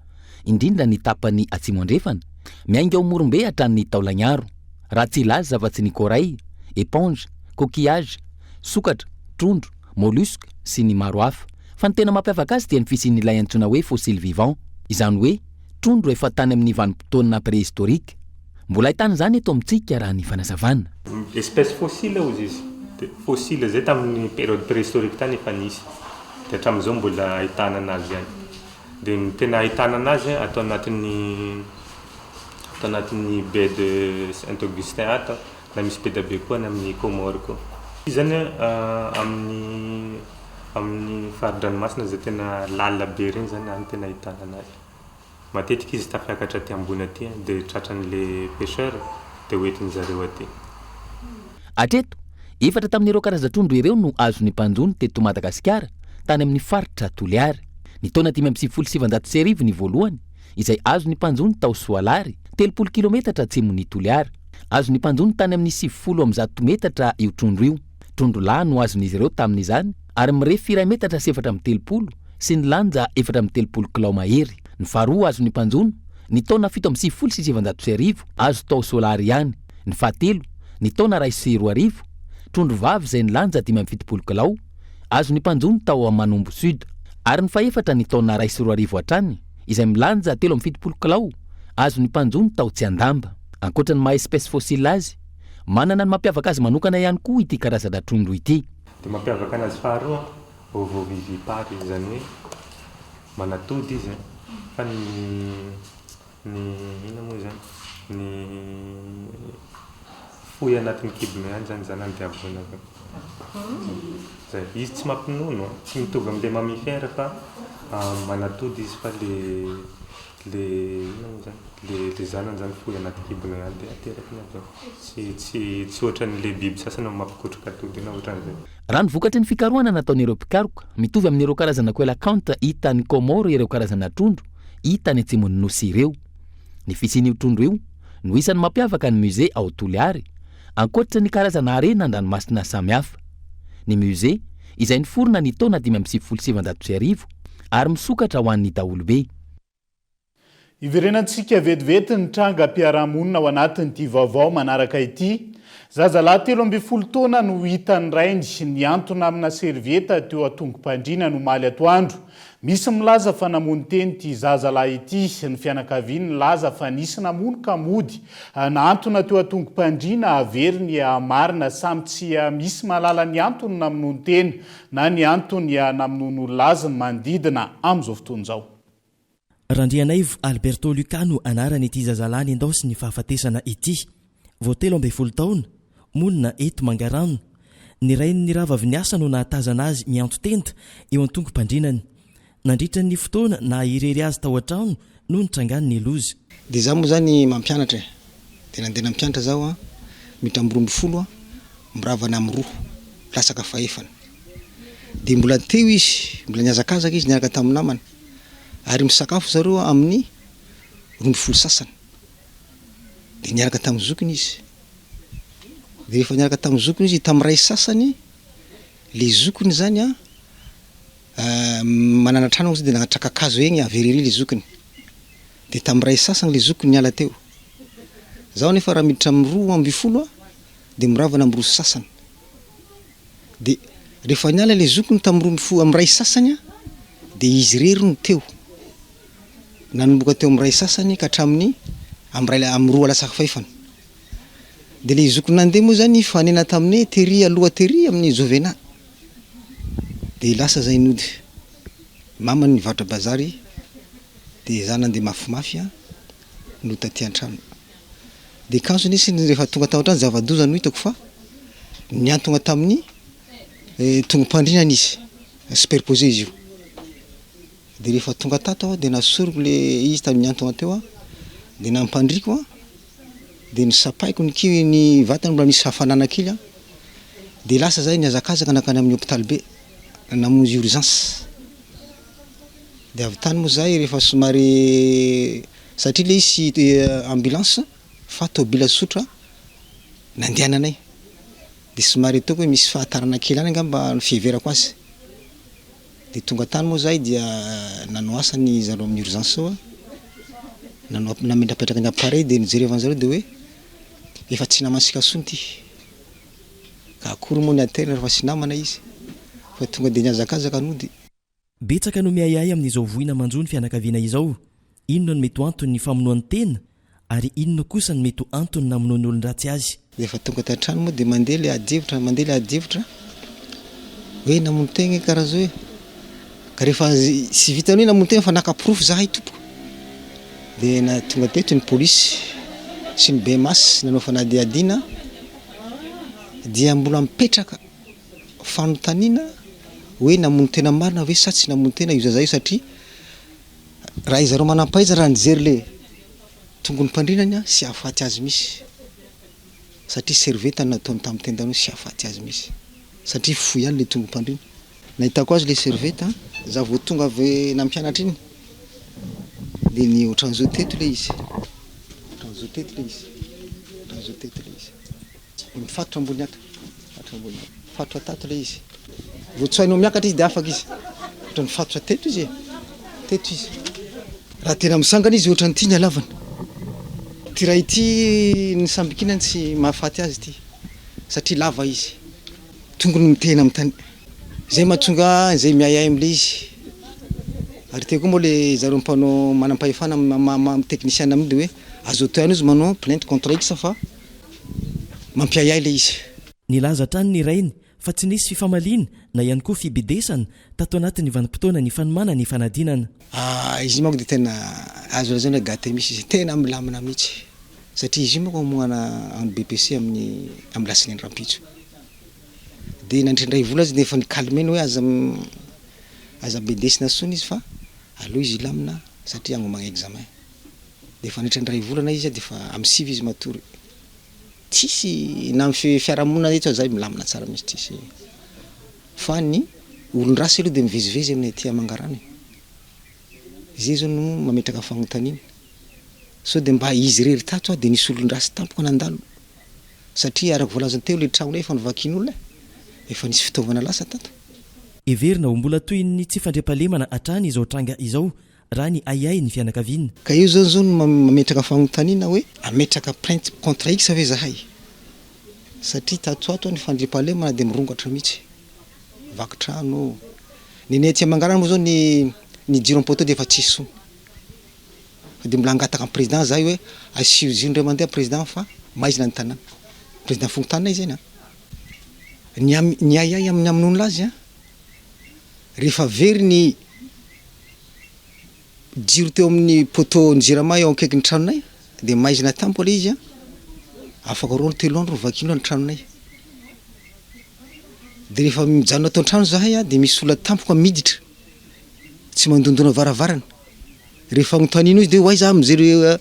indrindra ny tapany atsimo andrefana, miainga ao Morombe hatrany Taolagnaro. Raha tsy hilaza afa-tsy ny corail, éponge, coquillage, sokatra, trondro, mollusque sy ny maro hafa. Fa ny tena mampiavaka azy dia ny fisian'ilay antsoina hoe fossile vivant, izany hoe trondro efa tany amin'ny vanim-potoana préhistorique. Mbola ahitana izany eto amintsika raha ny fanazavana. Espèce fossile hozy izy. Dia fossile izay tamin'ny période préhistorique tany efa nisy. Dia hatramin'izao mbola ahitana anazy ihany. Dia ny tena ahitana anazy ato anatin'ny ato anatin'ny baie de Saint Augustin ato. Na misy be da be koa any amin'ny Comores koa. Izy zany amin'ny amin'ny fari-dranomasina izay tena lalina be ireny zany any tena ahitana anazy. Matetika izy tafiakatra aty ambony aty dia tratran'le pêcheur dia hoentin zareo aty. Hatreto, efatra tamin'ireo karazan-trondro ireo no azon'ny mpanjono teto Madagasikara, tany amin'ny faritra Toliara. Ny taona 1995 ny voalohany, izay azon'ny mpanjono tao Soalary, 30 kilometatra atsimon'i Toliara. Azon'ny mpanjono tany amin'ny 190 metatra io trondro io. Trondro lahy no azon'izy ireo tamin'izany ary mirefy iray metatra sy 34 sy nilanja 34 kilao mahery. Ny faharoa azon'ny mpanjono, ny taona 1997, azo tao Soalary ihany. Ny fahatelo, ny taona 2001, trondro vavy izay nilanja 75 kilao, azon'ny mpanjono tao Manombo Sud. Ary ny fahefatra ny taona 2001 hatrany, izay milanja 73 kilao, azon'ny mpanjono tao Tsiandamba. Ankoatra ny maha espèce fossile azy, manana ny mampiavaka azy manokana ihany koa ity karazana trondro ity. Dia mampiavaka anazy faharoa, ovovivipare, izany hoe manatody izy fa ny ny inona moa izany, ny fohy anatin'ny kibony ihany izany zanany dia avoana avy eo. Zay. Izy tsy mampinono an, tsy mitovy amin'ilay mammifère fa manatody izy fa le le inona moa izany, le le zanany izany fohy anaty kibony ihany dia aterakiny avy eo. Tsy tsy tsy ohatran'ilay biby sasany mampikotroka atody na ohatran'izay. Raha ny vokatry ny fikarohana nataon'ireo mpikaroka, mitovy amin'ireo karazana coelacanth hita any Comores ireo karazana trondro hita any atsimon'ny nosy ireo. Ny fisian'io trondro io no isan'ny mampiavaka ny musée ao Toliary, ankoatra ny karazana harena an-dranomasina samihafa. Ny musée, izay niforona ny taona 1995 ary misokatra ho an'ny daholobe. Hiverenantsika vetivety ny trangam-piarahamonina ao anatin'ity vaovao manaraka ity. Zazalahy 13 taona no hitan'ny rainy nihantona amina servieta teo an-tongo-pandriana ny omaly atoandro. Misy milaza fa namono tena ity zazalahy ity. Ny fianakaviany nilaza fa nisy namono ka mody nahantona teo an-tongo-pandriana very ny marina. Samy tsy misy mahalala ny antony namonoany tena na ny antony namonoan'olona azy ny manodidina amin'izao fotoana izao. Randrianaivo Alberto Luca no anaran'ity zazalahy nindaosin'ny fahafatesana ity. Vao 13 taona, monina eto Mangarano. Ny rainy nirava avy niasa no nahatazana azy mianto-tenda eo an-tongom-pandrinany. Nandritra ny fotoana naha irery azy tao an-trano no nitrangan'ny loza. Dia izaho moa izany mampianatra e! Dia nandeha nampianatra izaho an, minitra amin'ny 12 an, miravana amin'ny roa, latsaka fahefany. Dia mbola teo izy, mbola nihazakazaka izy niaraka tamin'ny namany. Ary misakafo zareo amin'ny 12 sasany. Dia niaraka tamin'ny zokiny izy. Dia rehefa niaraka tamin'ny zokiny izy, tamin'ny iray sasany, le zokiny izany an, manana trano izy dia nanatitra kakazo egny avy ery le zokiny. Dia tamin'ny iray sasany le zokiny niala teo. Zaho nefa raha miditra amin'ny 12 aho, dia miravana amin'ny roa sasany. Dia rehefa niala ilay zokiny tamin'ny 12 amin'ny iray sasany dia izy irery no teo. Nanomboka teo amin'ny iray sasany ka hatramin'ny amin'ny iray amin'ny roa latsaka fahefany. Dia ilay zokiny nandeha moa izany nifanena taminay tery aloha tery amin'ny Jovena. Dia lasa zay nody. Mamany nivarotra bazary dia za nandeha mafimafy an, nody taty an-trano. Dia kanjo nisy ny rehefa tonga tao an-trano zava-doza no hitako fa nihantogna tamin'ny tongom-pandrinana izy, superposé izy io. Dia rehefa tonga tato aho dia nasoriko le izy tamin'ny nihantogna teo an, dia nampandriko an, dia nosapaiko ny ki- ny vatany mbola nisy hafanana kely an, dia lasa zahay nihazakazaka nankany amin'ny hopitaly be namonjy urgence. Dia avy tany moa zahay rehefa somary satria le izy tsy ambulance fa tôbila tsotra nandehananay, dia somary ataoko hoe misy fahatarana kely ihany angamba ny fiheverako azy. Dia tonga tany moa zahay dia nanao asa ny zareo amin'ny urgence ao, nanao nametrapetraka ny appareil dia nijerevan zareo dia hoe efa tsy namantsika intsony ity, ka akory moa ny aterina rehefa tsy namana izy fa tonga dia nihazakazaka nody. Betsaka no miahiahy amin'izao voina manjo ny fianakaviana izao. Inona no mety ho anton'ny famonoany tena ary inona kosa no mety ho antony namonoan'ny olon-dratsy azy? Rehefa tonga tany an-trano moa dia mandeha ilay ady hevitra, mandeha ilay ady hevitra hoe namono tegna e karaha zao e, ka rehefa tsy vitan'ny hoe namono tegna fa naka porofo zahay tompoko, dia na tonga teto ny polisy sy ny BMH nanao fanadihadiana dia mbola mipetraka fanontaniana hoe namono tena marina ve sa tsy namono tena io zaza io satria raha izareo manampahaizana raha nijery le tongony mpandrinany an sy hahafaty azy misy satria serviette no nataony tamin'ny tendany io sy hahafaty azy misy satria fohy ihany le tongom-pandriana. Nahitako azy le serviette an, za vao tonga avy nampianatra iny de ny ohatran'izao teto le izy, ohatran'izao teto le izy, ohatran'izao teto le izy. Mifatotra ambony ato, mifatotra ambony ato, mifatotra tato ilay izy. Vao tsoahinao miakatra izy dia afaka izy. Ohatran'ny mifatotra teto izy e, teto izy. Raha tena misangana izy ohatran'ity ny halavany. Ity iray ity ny sambikinany tsy mahafaty azy ity satria lava izy. Tongony mitehina amin'ny tany. Izay mahatonga izay miahiahy amin'ilay izy. Ary teo koa moa ilay zareo mpanao manam-pahefana teknisiana amin'io dia hoe azo atao ihany izy manao plainte contre X fa Mampiahiahy ilay izy. Nilaza hatrany ny rainy fa tsy nisy fifamaliana na ihany koa fibedesana tato anatin'ny vanim-potoana nifanomanana ny fanadinana. Ah, izy io manko dia tena azo lazaina hoe gâté mihitsy izy, tena milamina mihitsy satria izy io manko hamoahana an'i BPC amin'ny amin'ny latsinainy rahampitso. Dia nandritra indray vola izy dia efa ni-calmer-ny hoe aza aza bedesina intsony izy fa aleo izy hilamina satria hagnomagna examen. Dia efa nandritra ny iray volana izy dia efa amin'ny sivy izy matory. Tsisy na amin'ny fiarahamonina eto aza milamina tsara mihitsy tsisy fa ny olon-dratsy aloha dia mivezivezy aminay aty Mangarano e. Izay izao no mametraka fanontaniana sao dia mba izy irery tato aho dia nisy olon-dratsy tampoka nandalo satria araka voalazany teo ilay tragnonay efa novakian'olona e, efa nisy fitaovana lasa tato. Heverina ho mbola tohin'ny tsy fandriampahalemana hatrany izao tranga izao raha ny ahiahin'ny fianakaviana. Ka eo zany zao no mametraka fanontaniana hoe hametraka plainte contre X ve zahay? Satria tato ho ato ny fandriampahalemana dia mirongatra mihitsy. Vaky trano, ny anay aty Mangarano moa zao ny ny jiro am poteau dia efa tsisy tsony. Fa dia mbola hangataka am président zahay hoe asio jiro indray mandeha président fa maizina ny tanàna. Président fokontany izy eny an. Ny am- ny ahiahy amin'ny hamonoana azy an, rehefa very ny jiro teo amin'ny poteau ny jirama eo akaikin'ny tranonay dia maizina tampoka ilay izy an, afaka roa telo andro vakiana ny tranonay, dia rehefa mijanona ato an-trano zahay an dia misy olona tampoka miditra tsy mandondona varavarana, rehefa anontanianao izy dia hoe aiza aho mijery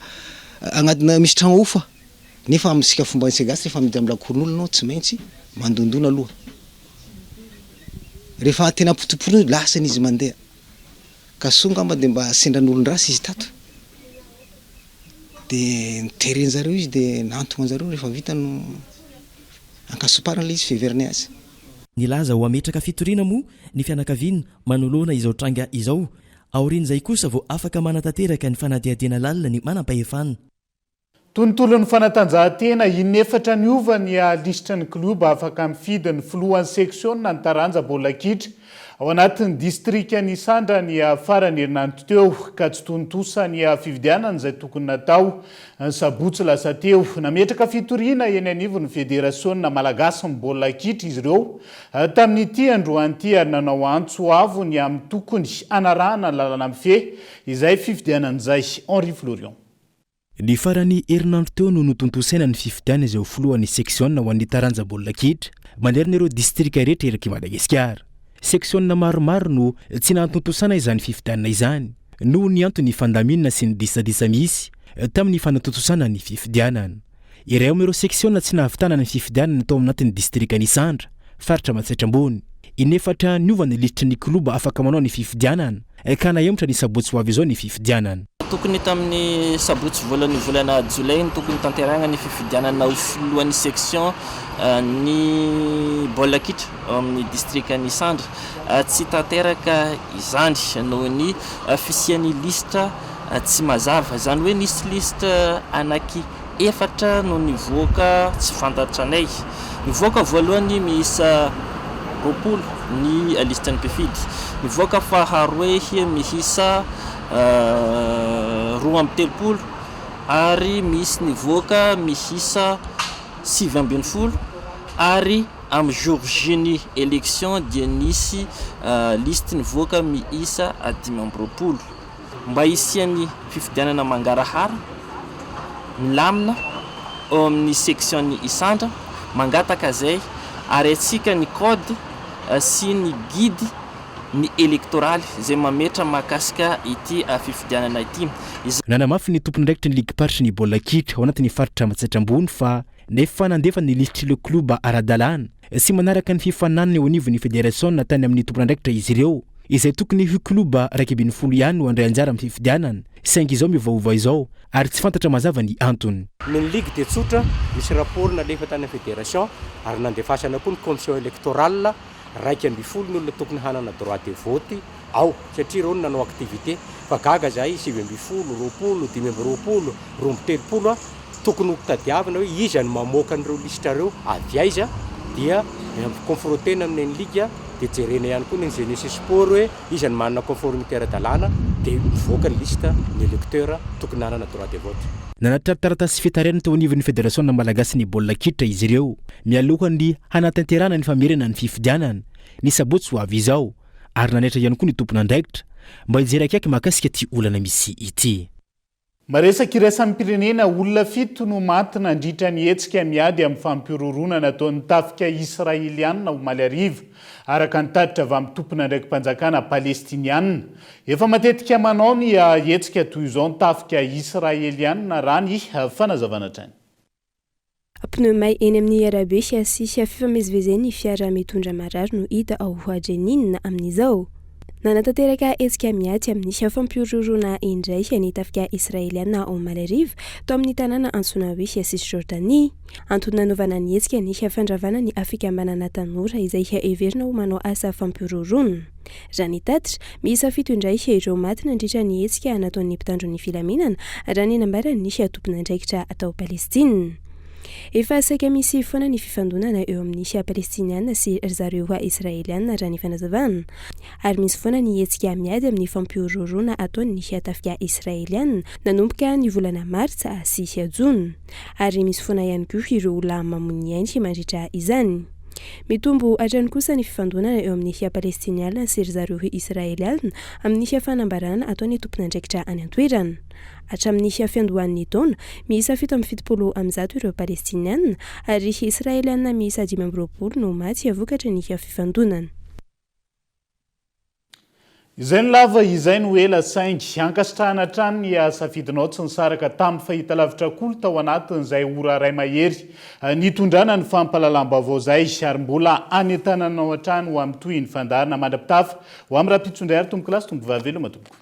anatina misy trano ahofa, nefa amintsika fombantsika gasy rehefa miditra amin'ny lakoron'olona ianao tsy maintsy mandondona aloha, rehefa tena ampotopotoina lasany izy mandeha. Ka soa angamba dia mba sendra n'olon-dratsy izy tato dia noteren-jareo izy dia nahantona an-jareo rehefa vita no ankasomparana ilay izy fiheveranay azy. Nilaza ho hametraka fitoriana moa ny fianakaviana manoloana izao tranga izao. Aorian'izay kosa vao afaka manatanteraka ny fanadihadiana lalina ny manampahefana. Tontolon'ny fanatanjahantena, in'efatra niova ny lisitry ny klioba afaka mifidy ny filohan'ny seksiona ny taranja baolina kitra. ao anatin'ny distrikan'Isandra ny faran'ny herinandro teo ka tsy tontosa ny fifidianana izay tokony natao ny sabotsy lasa teo. Nametraka fitoriana eny anivon'ny Federasiona malagasin'ny baolina kitra izy ireo tamin'ity androany ity ary nanao antso avo ny amin'ny tokony hanarahana ny lalana mifehy izay fifidianana izay. Henri Florian. Ny faran'ny herinandro teo no notontosaina ny fifidianana izay ho filohan'ny seksiona ho an'ny taranja baolina kitra manerana ireo distrika rehetra erak'i Madagasikara. Seksiona maromaro no tsy nahatontosana izany fifidianana izany noho ny antony fandaminana sy ny disadisa misy tamin'ny fanatontosana ny fifidianana. Iray amin'ireo seksiona tsy nahavitana ny fifidianana tao anatin'ny distrikan'Isandra, faritra Matsiatra Ambony. Inefatra niova ny lisitry ny kiloba afaka manao ny fifidianana ka nahemotra ny sabotsy ho avy izao ny fifidianana. Tokony tamin'ny sabotsy voalohan'ny volana jolay no tokony tanterahina ny fifidianana ho filohan'ny section ny baolina kitra ao amin'ny distrikan'Isandra. Tsy tanteraka izany noho ny fisian'ny lisitra tsy mazava. Izany hoe nisy lisitra anaky efatra no nivoaka tsy fantatranay. Nivoaka voalohany miisa 20 ny lisitry ny mpifidy. Nivoaka faharoe miisa 32 ary misy nivoaka miisa 19 ary amin'ny jour J ny élection dia nisy listy nivoaka miisa 25. Mba hisian'ny fifidianana mangarahara, milamina ao amin'ny section-n'ny Isandra, mangataka izay ary antsika ny code sy ny guide ny elektoraly izay mametra mahakasika ity fifidianana ity. Nanamafy ny tompon'andraikitry ny ligim-paritry ny baolina kitra ao anatin'ny faritra Matsiatra Ambony fa nefa nandefa ny lisitr'ireo klioba ara-dalàna sy manaraka ny fifaninanana eo anivon'ny federasiona tany amin'ny tompon'andraikitra izy ireo, izay tokony ho klioba 11 ihany no handray anjara amin'ny fifidianana, saingy izao miovaova izao ary tsy fantatra mazava ny antony. Ny ligue dia tsotra, nisy rapport nalefa tany amin'ny fédération ary nandefasana koa ny commission électorale, 11 ny olona tokony hanana droit de vote ao satria ireo no nanao activité fa gaga zahay 19, 20, 25, 32 a, tokony ho tadiavina hoe iza no mamoaka an'ireo lisitra ireo, avy aiza, dia confronter-na amin'ny an'ny ligue dia jerena ihany koa ny an'ny jeunesse et sport hoe iza no manana conformité ara-dalàna dia mivoaka ny liste ny électeur tokony hanana droit de vote. Nanatitra taratasy fitarainana teo anivon'ny Federasiona malagasin'ny baolina kitra izy ireo mialohan'ny hanatanterahana ny famerenana ny fifidianana ny sabotsy ho avy izao ary nanaitra ihany koa ny tompon'andraikitra mba hijery akaiky mahakasika ity olana misy ity. Maresaka iraisam-pirenena, olona fito no maty nandritra ny hetsika miady amin'ny fampihorohoroana nataon'ny tafika Israelianina omaly hariva, araka ny tatitra avy amin'ny tompon'andraiki-panjakana Palestiniana. Efa matetika manao ny hetsika toy izao ny tafika Israelianina raha ny fanazavana hatrany. Pneu may eny amin'ny arabe sy fifamezivezen'ny fiara mitondra marary no hita ao Jenin amin'izao. Nanatanteraka hetsika miady amin'ny fampihorohoroana indray ny tafika Israeliana omaly hariva tao amin'ny tanàna antsoina hoe Cisjordanie. Antony nanaovana ny hetsika ny fandravana ny fikambanana tanora izay heverina ho manao asa fampihorohoroana. Raha ny tatitra, miisa fito indray ireo maty nandritra ny hetsika nataon'ny mpitandro ny filaminana, raha ny nambaran'ny tompon'andraikitra tao Palestina. Efa saika misy foana ny fifandonana eo amin'ny Palestiniana sy ry zareo Israeliana, raha ny fanazavana. Ary misy foana ny hetsika miady amin'ny fampihorohoroana ataon'ny tafika Israeliana nanomboka ny volana Martsa sy Jona. Ary misy foana ihany koa ireo olona mamoy ny ainy mandritra izany. Mitombo hatrany kosa ny fifandonana eo amin'ny Palestiniana sy ry zareo Israeliana amin'ny fanambarana ataon'ny tompon'andraikitra any an-toerana. Hatramin'ny fiandohan'ny taona, miisa 177 ireo Palestiniana ary Israeliana miisa 25 no maty vokatry ny fifandonana. Izay no lava, izay no ela saingy ankasitrahana hatrany ny safidinao tsy nisaraka tamin'ny fahitalavitra Kolo tao anatin'izay ora iray mahery nitondrana ny fampahalalam-baovao izay ary mbola anentananao hatrany ho amin'ny tohin'ny fandaharana mandra-pitafa ho amin'ny rahampitso indray ary tompokolahy sy tompokovavy veloma tompoko.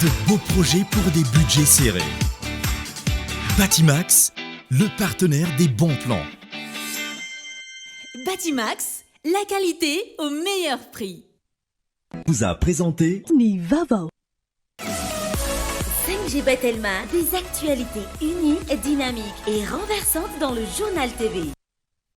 De beaux projets pour des budgets serrés. Batimax, le partenaire des bons plans. Batimax, la qualité au meilleur prix. Vous a présenté Ny vaovao. 5G by Telma, des actualités uniques, dynamiques et renversantes dans le journal TV.